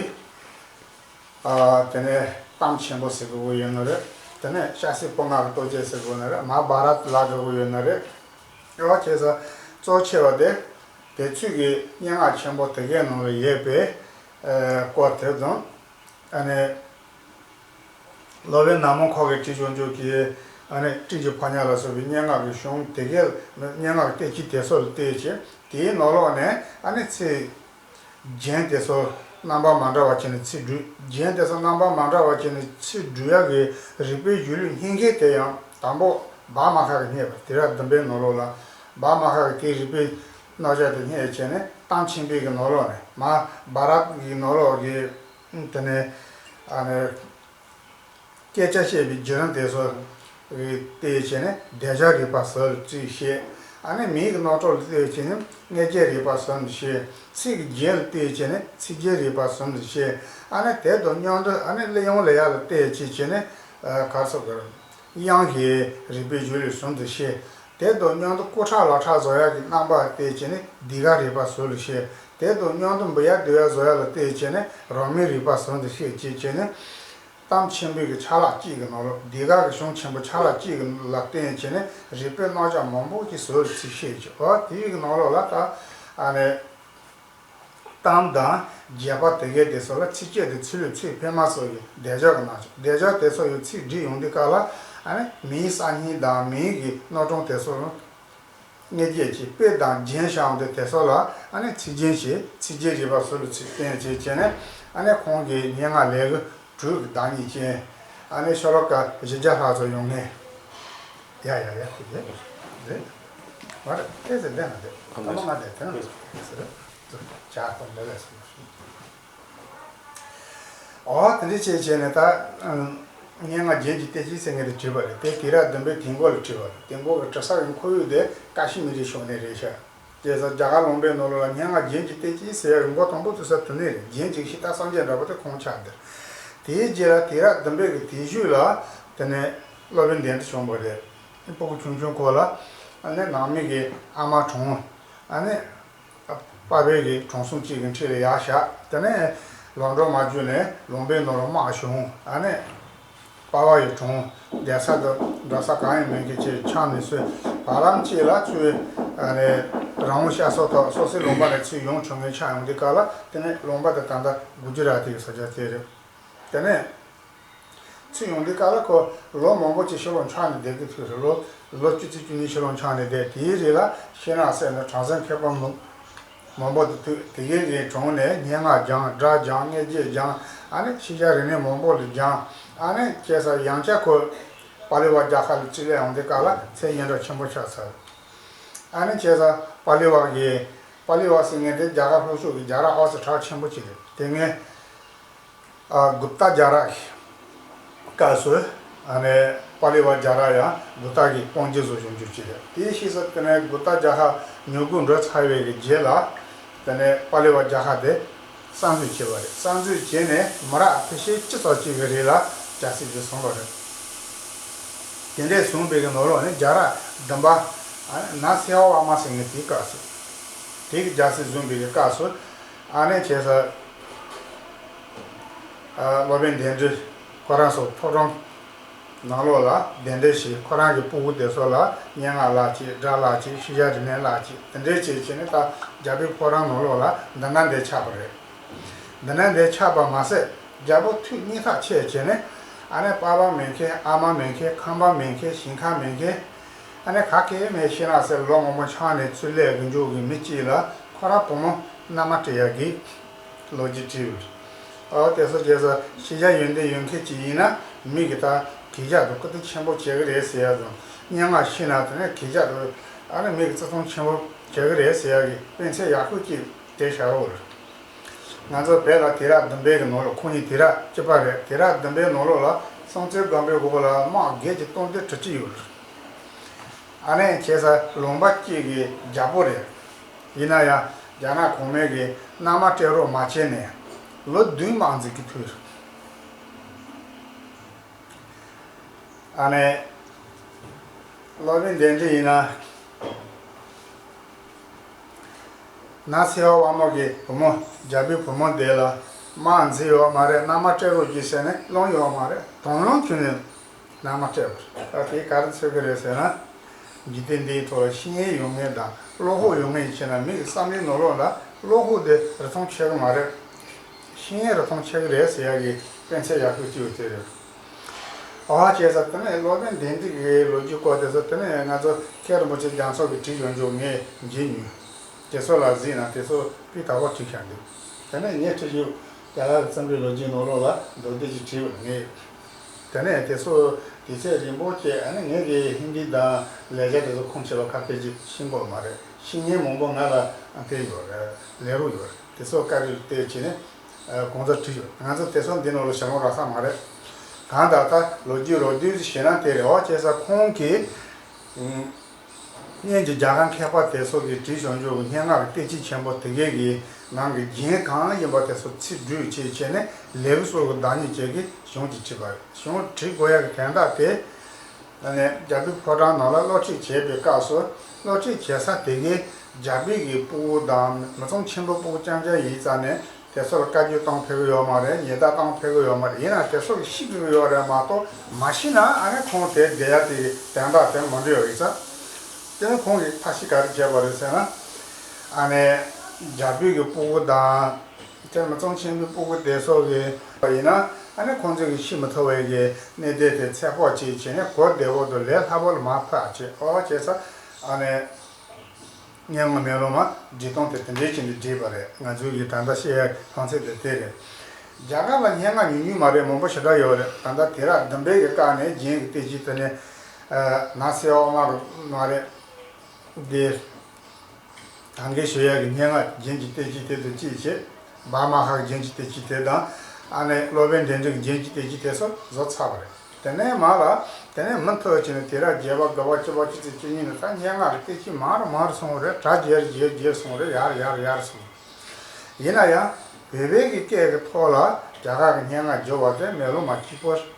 ཨ་དེ་ནས་གཏམ་ཆེན་པོ་ཟེར་དགོས་ཀྱི་ཡོད་ན་རེད། དེ་ནས་སྐྱ་སེར་པོ་ལྔ་གི་ལྟོ་འགྱེད་ཟེར་དགོས་ན་རེད། མ་ཧཱ་བྷ་རཏ་ལབ་དགོས་ཀྱི་ཡོད་ན་རེད། ཨོ་བྱས་ཙང་གཙོ་ཆེ་བ་དེ་དེ་ཚོའི་གི་སྙན་ངག་ཆེན་པོ་དེ་གའི་ནང་ལ་ཡོད་པའི་ཨ་སྐོར་དེ་དང་། ཨ་ནི་སློབ་དཔོན་ན་མོ་ཁོ་གིས་བྲིས་བྱུང་ཆོག་གི་ཨ་ནི་སྤྲིན་གྱི་ཕོ་ཉ་ལ་སོགས་པའི་སྙན་ངག་གི་གཞུང་དེ་གའི་སྙན་ངག་གི་བསྟན་བཅོས་དེ་ཚོ་ལ་བལྟས་བྱས། དེའི་ནང་ལོགས་ནས་ཨ་ནི་ཚིག་རྒྱན་དེ་ཚོ་རྣམ་པ་མ་འདྲ་བ་བྱས་ནས་ཚིག་འབྲུ། རྒྱན་དེ་ཚོ་རྣམ་པ་མ་འདྲ་བ་བྱས་ནས་ཚིག་འབྲུ་ཡག་གི་རིག་པའི་གཞུང་ལུགས་སྙིང་གའི་དེ་ཡང་དང་པོ་བལ་མ་ཧ་གིས་རྙེད་པ། དུས་རབས་བདུན་པའི་ནང་ལོགས་ལ་བལ་མ་ཧ་གིས་དེའི་རིག་པའི་རྣམ་གཞག་དེ་རྙེད་བྱས་ནས་གཏམ་ཆེན་པོའི་གི་ནང་ལོགས་ནས། མ་ཧཱ་བྷ་རཏ་གི་ནང་ལོགས་ཀྱི་དེ་ནས་ཨ་ནི། སྐད་ཆ་བཤད་པའི་བརྒྱུད་རིམ་དེ་ཚོ་ལ་བལྟས་བྱས་ནས་བདེ་འཇགས་རིག་པ་ཟེར་ཚིག་བཤད། ཨ་ནི་མིའི་གི་རྣམ་གྲངས་ལ་བལྟས་བྱས་ནས་མངལ་སྐྱེས་རིག་པ་ཟེར་ནས་བཤད། ཚིག་གི་རྒྱན་ལ་བལྟས་བྱས་ནས་ཚིག་རྒྱན་རིག་པ་ཟེར་ནས་བཤད། ཨ་ནི་དེ་དང་མཉམ་དུ་ཨ་ནི་གླུ་དབྱངས་ལེན་ཡག་ལ་བལྟས་བྱས་བྱས་ནས་ཨ་ག་རེ་ཟེར་དགོས་རེད། དབྱངས་ཀྱི་རིག་པའི་གཞུང་ལུགས་ཟེར་ནས་བཤད། དེ་དང་མཉམ་དུ་སྐུ་ཕྲེང་ལག་ཕྲེང་བཟོ་ཡག་གི་རྣམ་པ་ལ་བལྟས་བྱས་ནས་ཟློས་གར་རིག་པ་ཟེར་ནས་བཤད། དེ་དང་མཉམ་དུ་འབུད་ཡག་ལྡེབ་ཡག་བཟོ་ཡག་ལ་བལྟས་བྱས་ནས་རོལ་མོའི་རིག་པ་ཟེར་ནས་བཤད་བྱས་བྱས་ནས། གཏམ་ཆེན་པོའི་གི་ཆ་ལག་གཅིག་གི་ནང་ལོགས། ཟློས་གར་གྱི་གཞུང་ཆེན་པོ་ཆ་ལག་གཅིག་གི་ལ་བརྟེན་བྱས་ནས་རིག་པའི་རྣམ་གཞག་མང་པོ་ཞིག་ཟེར་ཚིག་བཤད་ཀྱི། འོ་དེའི་གི་ནང་ལོགས་ལ་ད་ ཨ་ནི་གཏམ་དང་རྒྱས་པ་དེ་གའི་དེ་ཚོ་ལ་ཚིགས་བཅད་དེ་ཚིག་ལྷུག་ཚིག་འཕེལ་མ་སོགས་ཀྱི་སྡེབ་སྦྱོར་གྱི་གནང་ཆོག་སྡེབ་སྦྱོར་དེ་ཚོ་ཡི་ཚིག་བསྒྲིགས་ཡོང་དུས་སྐབས་ལ་ཨ་ནི་མིང་གསར་རྙིང་དང་མིང་གི་རྣམ་གྲངས་དེ་ཚོ་ལ། དངོས་རྒྱས་ཀྱི་དཔེ་དང་རྒྱན་བཞག་འདི་དེ་ཚོ་ལ་ཨ་ནི་ཚིག་རྒྱན་བྱས། ཚིག་རྒྱན་བྱས་པ་སོགས་ལ་ཚིག་བསྟན་བྱས་བྱས་ནས་ཨ་ནི་ཁོང་གི་སྙན་ངག་ལེའུ་དྲུག་གི་བདག་ཉིད་ཅན། ཨ་ནི་ཤོ་ལོ་ཀ་བཞི་བརྒྱ་ལྷག་ཙམ་ཡོང་ངེས། ཡ་ཡ་ཡ། དེ་རེད། རེད། མ་རེད། ཏོག་ཙམ་བསྡད་ན་རེད། ཐ་མ་ང་བསྡད་དེ་ན་ཟེར། ཇ་གཏོང་འདི་ལས་སོང་། ཨོ་དེ་འདྲ་བྱས་བྱས་ནས་ད། སྙན་ངག་རྒྱན་གྱི་བསྟན་བཅོས་ཟེར་མཁན་དེ་བྲིས་པ་རེད། དེ་དུས་རབས་བདུན་པའི་དུས་འགོ་ལ་བྲིས་པ་རེད། དེ་འགོ་གི་བྲི་ས་གི་ཁོར་ཡུག་དེ་ཀ་ཤི་མིར་ཕྱོགས་ནས་རེད་ཤག་བྱས་ཙང་རྒྱ་གར་ལུང་པའི་ནང་ལོགས་ལ་སྙན་ངག་རྒྱན་གྱི་བསྟན་བཅོས་ཟེར་ཡག་གི་མགོ་དང་པོ་བཙུགས་ས་དེ་ནས་རེད། རྒྱན་གྱི་གཞི་རྟ་གསུམ་བརྒྱ་འདྲ་པོ་དེ་ཁོང་ཆགས་འདིར། དེའི་རྗེས་ལ་དུས་རབས་བདུན་པའི་གི་དུས་མཇུག་ལ་དེ་ནས་སློབ་དཔོན་དཎྜི་བྱུང་བ་རེད། སྤུ་གུ་ཆུང་ཆུང་ཁོ་ལ་ཨ་ནི་ནང་མི་གི་ཨ་མ་གྲོངས། ཨ་ནི། པ་ཕས་ཀྱི་དྲང་སྲོང་གཅིག་གི་འཁྲིས་ལ་ཡར་བཞག་དེ་ནས་ལམ་འགྲོ་མ་བརྒྱུད་ནས་ལུང་པའི་ནང་ལ་དམག་བྱུང་། ཨ་ནི་པ་ཕ་ཡི་གྲོངས། བསྡད་ས་དང་འགྲོ་ས་གང་ཡང་མེད་མཁན་ཅིག་ཆགས་ནས་སུ་བར་ལམ་གཅིག་ལ་ཚུར་ཨ་ནི་རང་དབང་ཤར་སོག་ཐོག་སོག་སེ་ལུང་པ་ནས་ཚུར་ཡོང་ཆོག་མཁན་ཆགས་ཡོང་དུས་སྐབས་ལ་དེ་ནས་ལུང་པ་དེ་ད་ལྟ་གུ་ཇི་ར་ཏི་ཡི་ས་ཆ་དེ་རེད། དེ་ནས། ཚུར་ཡོང་དུས་སྐབས་ལ་ཁོ་ལོ་མང་པོ་ཅིག་ཕྱི་ལོགས་འཁྱམས་ནས་བསྡད་ཀྱི་ཐུག་རེད། ལོ་ལོ་བཅུ་གཅིག་བཅུ་གཉིས་ཕྱི་ལོགས་འཁྱམས་ནས་བསྡད། དེའི་རིང་ལ་ཤིང་ནགས་གསེབ་ནས་གྲངས་ཅན་མཁས་པ་མང་མང་པོ་དེ་ཐུག་དེ་གའི་རིང་གྲོངས་ནས་སྙན་ངག་སྦྱངས། སྒྲ་སྦྱངས། དངོས་རྒྱན་སྦྱངས། ཨ་ནི་ཤེས་བྱ་རིག་གནས་མང་པོ་ལ་སྦྱངས། ཨ་ནི་བྱས་ཙང་ཡང་བསྐྱར་ཁོ་པཱ་ལི་བ་རྒྱལ་ཁབ་ལ་ཕྱིར་སླེབས་ཡོང་དུས་སྐབས་ལ་མཚན་སྙན་གྲགས་ཆེན་པོ་ཆགས་ཚར། ཨ་ནི་བྱས་ཙང་པཱ་ལི་བ་གི་པཱ་ལི་བ་ཟེར་མཁན་དེ་རྒྱ་གར་ལྷོ་ཕྱོགས་ཀྱི་རྒྱལ་རབས་ཨོ་ཙི་གྲགས་ཆེན་པོ་ཅིག་རེད། དེ་སྔའི་ཨ་གུཔྟ་རྒྱལ་རབས་ཀྱི་སྐབས་སུ་ཨ་ནི་པཱ་ལི་བ་རྒྱལ་རབས་ཡང་གུཔྟ་གི་དཔུང་སྒྲིག་བཟོ་བྱུང་རྒྱུ་ཅིག་རེད། དེའི་ཕྱིས་སུ་དེ་ནས་གུཔྟ་རྒྱལ་ཁབ་མྱུ་གུ་འགྲོ་ཚར་བའི་གི་རྗེས་ལ་དེ་ནས་པཱ་ལི་བ་རྒྱལ་ཁབ་དེ་གསར་འཛུགས་བྱས་པ་རེད། གསར་འཛུགས་བྱས་ནས་མི་རབས་ཕལ་ཆེར་བཅུ་ཙམ་ཅིག་གི་རིང་ལ་རྒྱལ་སྲིད་དེ་བཟུང་བ་རེད། དེ་འདྲས་བཟུང་བའི་གི་ནང་ལོགས་ནས་རྒྱལ་རབས་བདུན་པ་ཨ་ནི་ན་སེ་ཧ་ཝར་མ་ཟེར་མཁན་དེའི་སྐབས་སུ། དེ་གི་རྒྱལ་སྲིད་བཟུང་བའི་གི་སྐབས་སུ་ཨ་ནི་བྱས་ཙང་། ཨ་སློབ་དཔོན་དཎྜི་ཁོ་རང་ཚོ་ཕོ་བྲང་ནང་ལོགས་ལ་གདན་འདྲེན་བྱས། ཁོ་རང་གི་སྤུ་གུ་དེ་ཚོ་ལ་སྙན་ངག་བསླབ་བྱས། སྒྲ་བསླབ་བྱས། ཤེས་བྱ་རིག་གནས་བསླབ་བྱས། དེ་འདྲས་བྱས་བྱས་ནས་ད་རྒྱལ་པོའི་ཕོ་བྲང་ནང་ལོགས་ལ་འདི་འདྲ་འདི་ཆགས་པ་རེད། འདི་འདྲ་འདི་ཆགས་པ་མ་ཟད་རྒྱལ་པོ་ཐུགས་སྙིང་ཐག་ཆད་བྱས་ནས་ཨ་ནི་པ་ཕ་མེད་མཁན། ཨ་མ་མེད་མཁན། ཁང་པ་མེད་མཁན། ཞིང་ཁ་མེད་མཁན། ཨ་ནི་ག་གེ་མེད་ཤིང་ནགས་གསེབ་ལོ་མང་པོ་འཁྱམས་ནས་ཚུར་སླེབས་ཀྱི་འཇུག་གི་མི་གཅིག་ལ་ཁོ་རང་བུ་མོ་མནའ་མ་སྤྲད་ཡག་གི་ལོ་རྒྱུས་བྲིས་ཡོད། ཨོ་དེ་ཚོ་བྱས་ཙང་ཤེས་བྱ་ཡོན་ཏན་ཡོད་མཁན་གཅིག་ཡིན་ན་མི་གི་ད་གི་རྒྱ་དུ་སྐུ་དུས་ཆེན་པོ་བྱེད་ཀྱི་རེད་ཟེར་ཡག་དང་། སྙན་ངག་ཤེས་ན་དེ་ནས་གི་རྒྱ་དུ་ཨ་ནི་མི་གི་བརྩི་མཐོང་ཆེན་པོ་བྱེད་ཀྱི་རེད་ཟེར་ཡག་གི་དཔེ་མཚོན་ཡག་ཤོས་གཅིག་དེ་བཞག་ཡོད་རེད། ང་ཚོ་བོད་ལ་དུས་རབས་བདུན་པའི་གི་ནང་ལོགས། ཁོང་གཉིས་དུས་རབས་གཅིག་པ་རེད། དུས་རབས་བདུན་པའི་ནང་ལོགས་ལ་སྲོང་བཙན་སྒམ་པོའི་འོག་ལ་དམག་བརྒྱད་ཀྱི་སྟོང་སྡེ་དྲུག་ཅུ་ཡོད་རེད། ཨ་ནི་བྱས་ཙང་ལུང་པ་གཅིག་གི་རྒྱལ་པོ་རེད། ཡིན་ན་ཡང་རྒྱ་ནག་གོང་མའི་གི་མནའ་མ་སྤྲད་རོགས་མ་བྱས་ནས་ལོ་བདུན་དམག་འཛིང་གི་ཐུག་ཡོད་རེད། ཨ་ནི་སློབ་དཔོན་དཎྜི་ཡིན་ན། ན་སེ་ཧ་ཝར་མ་གི་བུ་མོ། རྒྱལ་པོའི་བུ་མོ་དེ་ལ་དམག་འཛིང་ཡོད་མ་རེད། མནའ་མ་སྤྲད་རོགས་གྱིས་ཟེར་ནས་སློང་ཡོད་མ་རེད། དང་བླངས་བྱས་ནས་མནའ་མ་སྤྲད་པ་རེད། ད་དེ་ག་རེ་མཚོན་གྱི་རེད་ཟེར་ན། འཇིག་རྟེན་འདིའི་ཐོག་ལ་ཤེས་ཡོན་ཡོད་མཁན་དང་བློ་ཁོག་ཡོད་མཁན་བྱས་ན་མི་གི་བསམ་བློའི་ནང་ལོགས་ལ་བློ་ཁོག་དེ་རིན་ཐང་ཆེ་གི་མ་རེད། ཤེས་ཡོན་རིན་ཐང་ཆེ་གི་རེད་ཟེར་ཡག་གི་དཔེ་མཚོན་ཡག་ཤོས་གཅིག་ཡོད་དེ་རེད། ཨ་བྱས་ཙང་དེ་ནས་སློབ་དཔོན་དཎྜི་གི་ལོ་རྒྱུས་སྐོར་དེ་ཚོ་དེ་ནས་ང་ཚོ་མཁན་རིན་པོ་ཆེ་རྒྱ་མཚོ་གིས་བྲིས་ཡོད་འཇུག་ངས་མཇལ་མྱོང་། དེ་ཚོ་ལ་གཟིགས་ན་དེ་ཚོ་དཔེ་དག་པོ་བྲིས་ཤག་འདུག་དེ་ནས་ངས་བྲིས་ཡོད། རྒྱ་གར་གྱི་རྩོམ་རིག་ལོ་རྒྱུས་ནང་ལོགས་ལ་མདོར་བསྡུས་ཤིག་བྲིས་ཡོད་ངས། དེ་ནས་དེ་ཚོ་དུས་ཚོད་རིང་པོ་བྱས། ཨ་ནི་ངས་ཀྱི་ཧིན་དི་དང་ལེགས་སྦྱར་དེ་ཚོ་ཁུངས་ཆེ་བ་ཁ་གཏད་ཅིག་ཤེས་ཀྱི་ཡོད་མ་རེད། ཤེས་མཁན་མང་པོ་ང་ལ་དེ་ཡོད་རེད། ལས་རོགས་ཡོད་རེད། དེ་ཚོ་བཀའ་འདྲི་དེ་བྱས་ནས་གང་ཚོད་བྲིས་ཡོད། ང་ཚོ་དེ་ཚོ་འདི་ནང་ལ་ཞལ་ངོ་རག་ས་མ་རེད། གང་ལྟར་ད་ལོ་རྒྱུས་རོབ་བསྡུས་ཤིག་བྱས་ན་དེ་རེད། འོ་བྱས་ཙང་ཁོང་གིས་སྔོན་གྱི་རྒྱ་གར་མཁས་པ་དེ་ཚོ་གིས་བྲིས་བྱུང་ཆོག་གི་སྙན་ངག་གི་བསྟན་བཅོས་ཆེན་པོ་དེ་གའི་གི་ནང་གི་རྒྱན་གང་ཡིན་པ་དེ་ཚོ་ཚིག་སྦྲུས་བྱས་བྱས་ནས་ལེའུ་སོགས་ཀྱི་བདག་ཉིད་བཅས་ཀྱིས་གཞུང་གཅིག་བྲིས་པ་རེད། གཞུང་བྲིས་དགོས་ཡག་གི་དོན་དག་དེ། ཨ་ནི་རྒྱལ་པོའི་ཕོ་བྲང་ནང་ལ་སློབ་ཁྲིད་བྱེད་པའི་སྐབས་སུ་སློབ་ཁྲིད་བྱེད་ས་དེ་གའི་རྒྱལ་པོའི་གི་སྤུ་གུ་དང་མི་ཚང་ཆེན་པོ་སྤུ་གུ་རྐྱང་རྐྱང་ཡིན་ཙང་ནས་དེ་ཚོ་ལ་བཀའ་བཀྱོན་གཏོང་ཕོད་ཀྱི་ཡོད་མ་རེད། ཉེས་རྡུང་གཏོང་ཕོད་ཀྱི་ཡོད་མ་རེད། ཡིན་ན་དེ་ཚོ་གི་ཤེས་དགོས་ཀྱི་ཡོད་རེད་མ་གཏོགས་མ་ཤེས་ན་ཨ་ནི་ཁོང་དེ་བསྡད་ཡ་དེ་གི་དོན་དག་དེ་མ་འགྲིག་ཡོད་རེད་ཙང་། དེ་ནི་ཁོང་གིས་ཐབས་ཤེས་ག་རེ་བྱས་པ་རེད་ཟེར་ན། ཨ་ནི་རྒྱལ་པོའི་གི་སྤུ་གུ་དང་། དེ་མ་གཙང་ཆེན་པོའི་སྤུ་གུ་དེ་སོགས་ཀྱི་ཡིན་ན། ཨ་ནི་ཁོང་ཚོས་ཀྱི་ཤི་མི་ཐུབ་པའི་གི་གནས་བརྟན་དེ་ཚེ་དཔག་ཅིག་བྱས་ནས་གོ་བདེ་བོ་དང་ལས་སླ་པོ་ལ་མར་ཕབ་བྱས། ཨོ་བྱས་ཙང་ཨ་ནི་སྙན་ངག་མེ་ལོང་མ་འབྲི་སྟངས་དེ་དེ་འདྲའི་ཅིག་ནས་བྲིས་པ་རེད། ང་ཚོའི་གི་ད་ལྟ་བཤད་ཡ་ལྷང་ཚད་དེ་དེ་རེད། རྒྱ་གར་ལ་སྙན་ངག་ཉུང་ཉུང་མ་རེད། མང་པོ་ཞེ་དྲག་ཡོད་རེད། ད་ལྟ་དུས་རབས་བདུན་པའི་གི་སྐབས་ནས་རྒྱན་གྱི་བསྟན་བཅོས་དེ་ནས་ནང་གསལ་བ་མ་རེད། དེ་ད་གིན་ཞུ་ཡག་གི་སྙན་ངག་རྒྱན་གྱི་བསྟན་བཅོས་དེ་དང་གཅིག་བྱས། བཱ་མ་ཧ་གི་རྒྱན་གྱི་བསྟན་བཅོས་དེ་དང་། ཨ་ནི་སློབ་དཔོན་དཎྜི་གི་རྒྱན་གྱི་བསྟན་བཅོས་དེ་སོགས་བཟོ་ཚར་བ་རེད། དེ་ནས་མར་ལ་དེ་ནས་མུ་མཐུད་བྱས་ནས་དུས་རབས་བརྒྱད་པ་དགུ་པ་བཅུ་པ་བཅུ་གཅིག་བཅུ་གཉིས་ནས་ད་སྙན་ངག་གི་བསྟན་བཅོས་མང་རུ་མང་རུ་སོང་བ་རེད། གྲ་རྒྱས་རུ་རྒྱས་རྒྱས་སོང་བ་རེད། ཡར་ཡར་ཡར་སོང་། ཡིན་ན་ཡང་བོད་པའི་གི་སྐད་ཀྱི་ཐོག་ལ་རྒྱ་གར་གྱི་སྙན་ངག་བསྒྱུར་བ་དེ་མེ་ལོང་མ་གཅིག་པོ་རེད།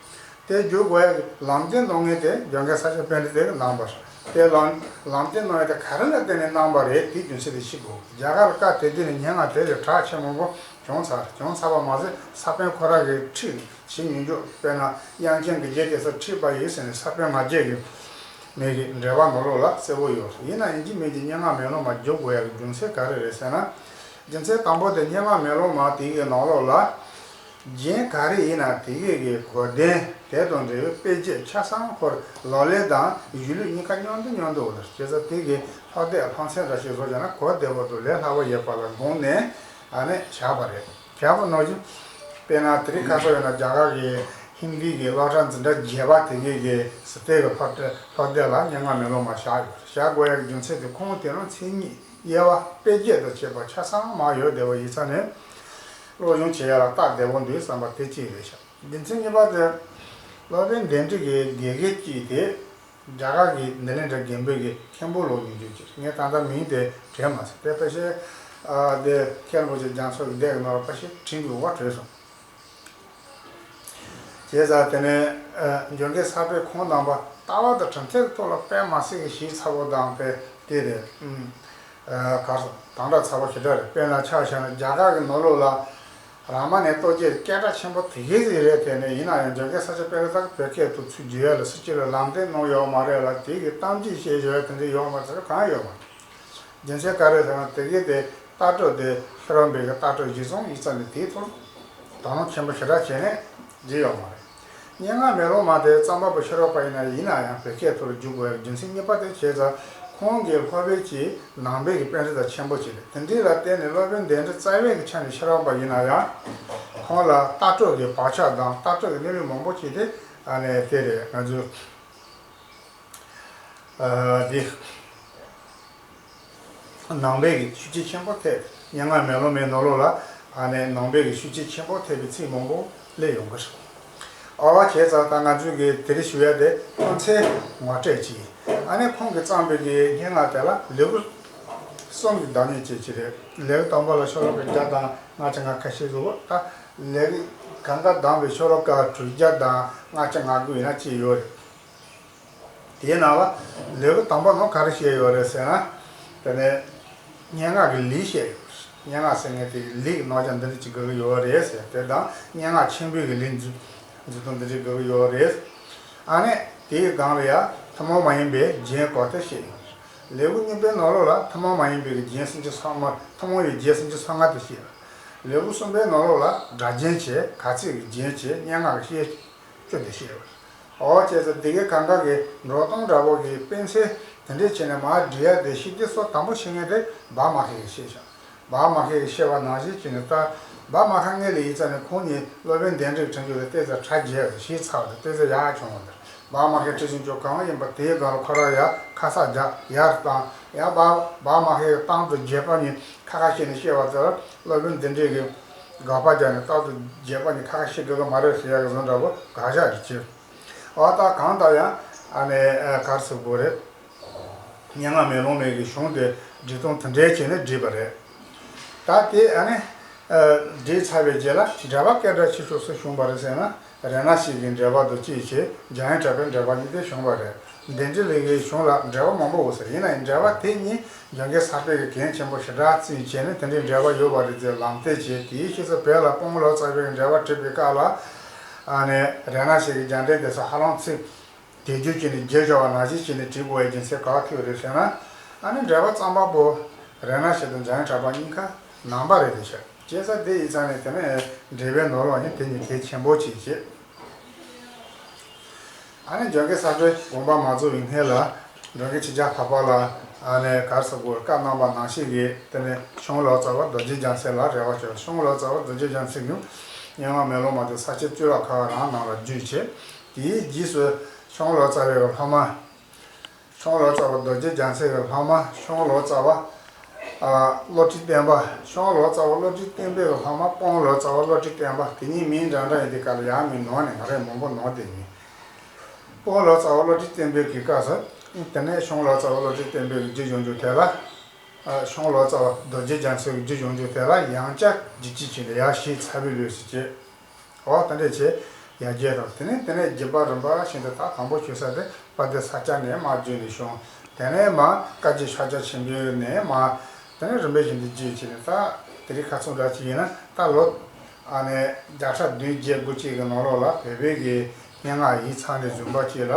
དེ་བསྒྱུར་དགོས་ཡ་གི་ལམ་སྟོན་གནང་མཁན་དེ་འཇམ་མགོན་ས་སྐྱ་པཎྜི་ཏས་གནང་བ་རེད། དེ་ལམ་ལམ་སྟོན་གནང་ཡ་དེ་ག་རེ་ལ་བརྟེན་ནས་གནང་བ་རེད། དེའི་རྒྱུ་མཚན་དེ་ཤེས་དགོས། རྒྱ་གར་སྐབས་དེ་དུས་ནས་སྙན་ངག་དེ་ལས་གྲགས་ཆེན་པོ་བྱུང་ཚར། བྱུང་ཚར་བ་མ་ཟད་ས་པཎ་ཁོ་རང་གིས་ཁྲིད་ཇི་སྙོམས་འཇུག་དཔེར་ན་དབྱངས་ཅན་གྱི་རྒྱན་དེ་ཚོ་ཁྲིད་པ་ཡིན་ཟེར་ནས་ས་པཎ་ང་བརྒྱད་ཀྱི་མི་གི་འགྲེལ་པ་ནང་ལོགས་ལ་གསལ་པོ་ཡོད། ཡིན་ན་ཡིན་གཅིག་མིན་གཅིག་སྙན་ངག་མེ་ལོང་མ་བསྒྱུར་དགོས་ཡ་གི་རྒྱུ་མཚན་ག་རེ་རེད་ཟེར་ན། རྒྱུ་མཚན་དང་པོ་དེ་སྙན་ངག་མེ་ལོང་མ་དེ་གི་ནང་ལོགས་ལ་རྒྱན་ག་རེ་ཡིན་ན་དེ་གི་གི་གོ་དོན་དེ་དང་འབྲེལ་བའི་དཔེ་བརྗོད་ཆ་ཚང་ཁོ་ལག་ལེན་དང་གཞུང་ལུགས་གཉིས་ཀ་མཉམ་དུ་མཉམ་དུ་ཡོད་རེད། བྱས་ཙང་དེ་གི་ལྷག་བསྡད་ལྷང་ཚད་འདྲ་ཞིག་བཟོ་བྱས་ན་གོ་བདེ་པོ་དང་ལས་སླ་པོ་ཡོད་པ་ལ་དགོངས་ནས་ཨ་ནི་བཞག་པ་རེད། བཞག་པ་ནང་བཞིན་དཔེར་ན་དེ་རིང་ཁ་སང་ཡོད་ན་རྒྱ་གར་གི་ཧིན་དི་གི་སློབ་གྲྭ་འཛིན་གྲྭ་བརྒྱད་པ་དེ་གི་གི་སི་ཏེ་གི་ལྷག་བསྡད་ལྷག་བསྡད་ལ་སྙན་ངག་མེ་ལོང་མ་བཞག་ཡོད། བཞག་དགོས་ཡ་གི་རྒྱུ་མཚན་དེ་ཁོང་དེ་རང་མཚན་ཉིད། དབྱེ་བ་དཔེ་བརྗོད་དང་བཅས་པ་ཆ་ཚང་མ་ཡོད་བསྡད་པ་ཡིན་ཙང་ནས། སློབ་སྦྱོང་བྱེད་ཡ་ལ་སྟབས་བདེ་པོ་འདུག་བསམ་པ་དེ་གཅིག་རེད་ཤག་རྒྱུ་མཚན་གཉིས་པ་དེ། སློབ་དཔོན་དཎྜི་གི་དགེ་རྒན་གཅིག་དེ་རྒྱ་གར་གྱི་ནཱ་ལེནྡྲ་དགོན་པའི་གི་མཁན་པོ་ལོ་ཉུང་ཆུང་གཅིག་ངས་ད་ལྟ་མིང་དེ་དྲན་མ་སོང་། དེ་ཕལ་ཆེར་ཨ་དེ་མཁན་རིན་པོ་ཆེ་རྒྱ་མཚོ་གི་སྡེ་གི་ནང་ལ་ཕལ་ཆེར་དྲན་གྱི་འོ་བ་བྲོས་སོང་། བྱས་ཙང་དེ་ནས་ཨ་འཇམ་མགོན་ས་པཎ་ཁོང་རྣམ་པ་ལྟ་བ་དང་གྲུབ་མཐའི་ཐོག་ལ་དཔེ་མ་སྲིད་ཀྱི་ཞིབ་ཚགས་པོ་དང་དཔེ་དེ་རེད། ཨུམ། ཨ་གར་སོང་དང་སྒྲ་ཚ་བོ་ཞེ་དྲག་རེད། དཔེར་ན་ཆ་བཞག་ན་རྒྱ་གར་གྱི་ནང་ལོགས་ལ་རཱ་མ་ཎའི་རྟོགས་བརྗོད་སྐད་གྲགས་ཆེན་པོ་དེ་གས་ཟིག་རེད། དེ་ནས་ཡིན་ན་ཡང་འཇམ་མགོན་ས་སྐྱ་པཎྜི་ཏ་བོད་སྐད་དུ་ཚུར་བསྒྱུར་ཡ་ལ་སུ་གཅིག་ལ་ལམ་སྟོན་གནང་ཡོད་མ་རེད་ལ། དེ་གི་གཏམ་རྒྱུད་བཤད་བཞག་ཡ་དེ་འདྲ་ཡོད་མ་རེད། གང་ཡོད་མ་རེད། རྒྱུ་མཚན་ག་རེ་ཟེར་ན་དེ་གས་དེ་ལྟ་གྲུབ་དེ་ཤེས་རབ་འབངས་ཀྱི་ལྟ་གྲུབ་གཞིར་བཟུང་ཡིན་ཙང་ནས་དེའི་ཐོག་དོ་སྣང་ཆེན་པོ་ཞེ་དྲག་བྱས་ནས་བྲིས་ཡོད་མ་རེད། སྙན་ངག་མེ་ལོང་མ་དེ་རྩོམ་པ་པོ་ཤེས་རབ་པ་ཡིན་ན་ཡིན་ན་ཡང་བོད་སྐད་ཐོག་ལ་བསྒྱུར་དགོས་ཡ་རྒྱུ་མཚན་གཉིས་པ་དེ་བྱས་ཙང་ཁོང་གི་སློབ་དཔོན་གྱི་ནང་པའི་གི་པཎྜི་ཏ་ཆེན་པོ་ཅིག་རེད། དེ་འདྲ་ལ་བརྟེན་ནས་སློབ་དཔོན་དཎྜི་རྩ་བའི་གི་ཆ་ནས་ཤེས་རབ་པ་ཡིན་ན་ཡང་ཁོང་ལ་ལྟ་གྲུབ་ཀྱི་བག་ཆགས་དང་ལྟ་གྲུབ་ཀྱི་གནས་ལུགས་མང་པོ་ཅིག་དེ་ཨ་ནི་དེ་རེད། ང་ཚོས་ཨ་འདི། ནང་པའི་གི་ཤུགས་རྐྱེན་ཆེན་པོ་ཐེབས། སྙན་ངག་མེ་ལོང་མའི་ནང་ལོགས་ལ་ཨ་ནི་ནང་པའི་གི་ཤུགས་རྐྱེན་ཆེན་པོ་ཐེབས་པའི་ཚིག་མང་པོ་སླེབས་ཡོང་གི་རེད། ཨ་བ་བྱས་ཙང་ད་ང་ཚོས་གི་དེ་རིང་ཞུ་ཡ་དེ་ཁོང་ཚོའི་ངོ་སྤྲོད་ཅིག་ཨ་ནི་ཁོང་གིས་བརྩམས་པའི་གི་སྙན་ངག་དེ་ལ་ལེའུ་གསུམ་གྱི་བདག་ཉིད་བྱེད་ཀྱི་རེད། ལེའུ་དང་པོ་ལ་ཤོ་ལོ་ཀ་བརྒྱ་དང་ལྔ་བཅུ་ང་ཁ་ཤས་འདུག་ད་ལེའུ་གང་ག་བསྡོམས་པའི་ཤོ་ལོ་ཀ་དྲུག་བརྒྱ་དང་ལྔ་བཅུ་ང་དགུ་ཡིན་ན་ཅིག་ཡོད་རེད། དེའི་ནང་ལ་ལེའུ་དང་པོ་ནང་ག་རེ་བཤད་ཡོད་རེད་ཟེར་ན། དེ་ནས་སྙན་ངག་གི་ལུས་བཤད་ཡོད་རེད། སྙན་ངག་ཟེར་མཁན་དེ་ལུས་ཀྱི་རྣམ་གཞག་འདི་འདྲ་ཅིག་དགོས་ཀྱི་ཡོད་རེད་ཟེར། དེ་དང་སྙན་ངག་ཆེན་པོའི་གི་ལུས་འཛུགས་འཛུགས་སྟངས་འདི་འདྲ་དགོས་ཀྱི་ཡོད་རེད། ཨ་ནི་དེའི་སྒང་ལ་ཡང་ཐུན་མོང་མ་ཡིན་པའི་རྒྱན་གོ་བདེ་བཤད་ཡོད་རེད། ལེའུ་གཉིས་པའི་ནང་ལོགས་ལ་ཐུན་མོང་མ་ཡིན་པའི་གི་རྒྱན་སུམ་ཅུ་སོ་ལྔ། ཐུན་མོང་བའི་རྒྱན་སུམ་ཅུ་སོ་ལྔ་དེ་བཤད་ཡོད་རེད། ལེའུ་གསུམ་པའི་ནང་ལོགས་ལ་སྒྲ་རྒྱན་བྱས། གབ་ཚིག་གི་རྒྱན་བྱས། སྙན་ངག་གི་བཤད་སྤྱོད་དེ་བཤད་ཡོད་རེད། འོ་བྱས་ཙང་དེ་གའི་གང་ག་གི་འགྲོ་སྟངས་འདྲ་པོ་གི་དཔེ་མཚོན་དེ་འདྲས་བྱས་ནས་མར་འབྲི་ཡ་དེ་ཤེས་དེ་སོགས་དང་པོ་ཤེས་མཁན་དེ་བཱ་མ་ཧེ་གིས་ཤེས་ཤག་བཱ་མ་ཧེ་གིས་ཤེས་པ་ནང་བཞིན་བྱས་ནས་ད་བཱ་མ་ཧེ་སྔོན་ལ་ཡིན་ཙང་ནས་ཁོང་གཉིས་སློབ་དཔོན་དཎྜི་གི་དྲུང་ཆོག་དེ་ཏོག་ཙམ་གྲ་རྒྱས་དང་ཞིབ་ཚགས་དང་ཏོག་ཙམ་ཡག་བྱུང་བ་དང་། བཱ་མ་ཧེ་ཁྲིད་ཟིན་ཆོག་གང་ཡིན་པ་དེའི་སྒང་ལ་ཁོ་རང་ཡ་ཁ་གསག་རྒྱག་ཡར་བཏང་ཡ། བཱ་བཱ་མ་ཧེ་གི་གཏམ་དང་རྒྱས་པ་གཉིས་ཁ་ཁ་བཤད་ནས་བཤད་པ་དེ་ལ་སློབ་དཔོན་དཎྜི་གིས་དགག་པ་རྒྱག་ནས་གཏམ་དང་རྒྱས་པ་གཉིས་ཁ་ཁ་བཤད་དགོས་ཀྱི་མ་རེད་ཟེར་ཡ་གི་བཟོ་འདྲ་པོ་དགག་བཞག་གི་བྱས། འོ་ད་གང་ལྟར་ཡང་ཨ་ནི་ག་རེ་ཟེར་དགོས་རེད། སྙན་ངག་མེ་ལོང་མའི་གི་གཞུང་དེ་འབྲི་སྟངས་དེ་འདྲའི་བྱས་ནས་བྲིས་པ་རེད། ད་དེ་ཨ་ནི་བྲིས་ཚར་བའི་རྗེས་ལ་འགྲེལ་པ་སྐད་གྲགས་ཆེ་ཤོས་སུ་བྱུང་བ་རེད་ཟེར་ན། རཏྣ་ཤྲཱི་གི་འགྲེལ་པ་དང་གཅིག་བྱས་འཇམ་དབྱངས་གྲགས་པའི་འགྲེལ་པ་གཉིས་དེ་བྱུང་བ་རེད། དཎྜི་ལི་གི་གཞུང་ལ་འགྲེལ་པ་མང་པོ་ཡོད་ས་རེད། ཡིན་ན་ཡང་འགྲེལ་པ་དེ་གཉིས་འཇམ་མགོན་ས་པཎ་གྱིས་གལ་ཆེན་པོ་ཞེ་དྲག་བརྩིས་བྱས་ནས་དེ་འདྲའི་འགྲེལ་པ་ཡོད་པ་རེད་ཅེས་ལམ་སྟོན་བྱས། དེའི་ཕྱིས་སུ་བོད་ལ་པདྨ་ལོ་ཙཱ་བའི་འགྲེལ་པ་བྲིས་པའི་སྐབས་ལ་ཨ་ནི་རཏྣ་ཤྲཱི་གི་རྒྱན་ལྡན་དེ་ཚོ་ཧ་ལམ་ཚིག་དེ་བསྒྱུར་བྱས་ནས་བསྒྱུར་བཞག་པ་ནང་བཞིན་བྱས་ནས་བྲིས་དགོས་པའི་རྒྱུ་མཚན་ག་པར་ཐུག་རེད་ཟེར་ན། ཨ་ནི་འགྲེལ་པ་བརྩམས་པ་པོ་ རཏྣ་ཤྲཱི་དང་འཇམ་དབྱངས་གྲགས་པ་གཉིས་ཀ་ནང་པ་རེད་དེ་ཤག་བྱས་ཙང་དེ་ཡིན་ཙང་ནས་དེ་ནས་འགྲེལ་པའི་ནང་ལོགས་ནས་དེ་གཉིས་གལ་ཆེན་པོ་ཅིག་བྱེད། ཨ་ནི་འཇམ་མགོན་ས་སྐྱའི་དགོངས་པ་མ་རྫོགས་པའི་སྔོན་ལ་འགྲོ་མགོན་ཆོས་རྒྱལ་འཕགས་པ་ལ་ཨ་ནི་ག་རེ་ཟེར་དགོས་བཀའ་གནང་པ་ནང་བཞིན་གྱི་དེ་ནས་ཤོང་ལོ་ཙཱ་བ་རྡོ་རྗེ་རྒྱལ་མཚན་ལ་རེ་བ་བཅོལ། ཤོང་ལོ་ཙཱ་བ་རྡོ་རྗེ་རྒྱལ་མཚན་གྱིས་སྙན་ངག་མེ་ལོང་མ་དེ་ས་སྐྱའི་གཙུག་ལག་ཁང་རང་ནང་ལ་བསྒྱུར་བྱས། དེའི་རྗེས་སུ་ཤོང་ལོ་ཙཱ་བའི་སློབ་མ། ཤོང་ལོ་ཙཱ་བ་རྡོ་རྗེ་རྒྱལ་མཚན་གྱི་སློབ་མ་ཤོང་ལོ་ཙཱ་བ། ཨ། བློ་གྲོས་བརྟན་པ། ཤོང་ལོ་ཙཱ་བ་བློ་གྲོས་བརྟན་པའི་སློབ་མ་སྤོང་ལོ་ཙཱ་བ་བློ་གྲོས་བརྟན་པ། དེ་གཉིས་མིང་འདྲ་འདྲ་ཡིན་དུས་སྐབས་ལ་ཡང་མིང་ནོར་ནས་ང་རས་མང་པོ་ནོར་བསྡད་ཡིན། སྤོང་ལོ་ཙཱ་བ་བློ་གྲོས་བརྟན་པའི་གི་སྐབས་སུ། དེ་ནས་ཤོང་ལོ་ཙཱ་བ་བློ་གྲོས་བརྟན་པའི་རྒྱུད་སྦྱོང་རྒྱུ་དེ་ལ། ཨ། ཤོང་ལོ་ཙཱ་བ་རྡོ་རྗེ་རྒྱལ་མཚན་གྱི་རྒྱུད་སྦྱོང་རྒྱུ་དེ་ལ་ཡང་བསྐྱར་རྒྱུད་གཅིག་བྱས་ནས་ཡར་ཞེས་ཚ་བའི་ལུས་སུ་བྱེད། འོ་དེ་འདྲས་བྱས། ཡར་རྒྱས་དང་། དེ་ནས་དེ་ནས་རྒྱུད་པ་རིམ་པ་བཞིན་དུ་ད་དང་པོ་ཆོས་ས་དེ་དཔལ་ལྡན་ས་སྐྱ་ནས་མར་བརྒྱུད་ནས་བྱུང་། དེ་ནས་མར་བཀའ་བརྒྱུད་ཕྱག་རྒྱ་ཆེན་པོའི་ནས་མར། དེ་ནས་རིམ་པ་བཞིན་དུ་བརྒྱུད་བྱས་ནས་ད་དེ་རིང་ཁ་སང་འདྲ་ཅིག་ཡིན་ན་ད་ལོ། ཨ་ནི་བརྒྱ་ཕྲག་བདུན་བརྒྱད་དགུ་བཅས་ཀྱི་ནང་ལོགས་ལ་བོད་པའི་གི་སྙན་ངག་ཡིག་ཚང་ནས་བཟུང་བ་བཅས་ལ་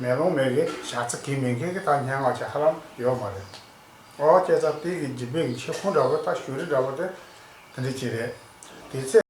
མེ་ལོང་མའི་གི་ཞལ་རྩི་གང་མིན་མཁན་གྱི་ད་སྙན་ངག་ཅིག་ཧ་ལམ་ཡོད་མ་རེད། འོ་བྱས་ཙང་དེ་གི་རྒྱུད་པའི་གི་མཆེད་ཁུངས་འདྲ་བོ་ད་ཞུ་རིགས་འདྲ་བོ་དེ་དེ་འདྲ་ཅིག་རེད། དེ་ཚེ།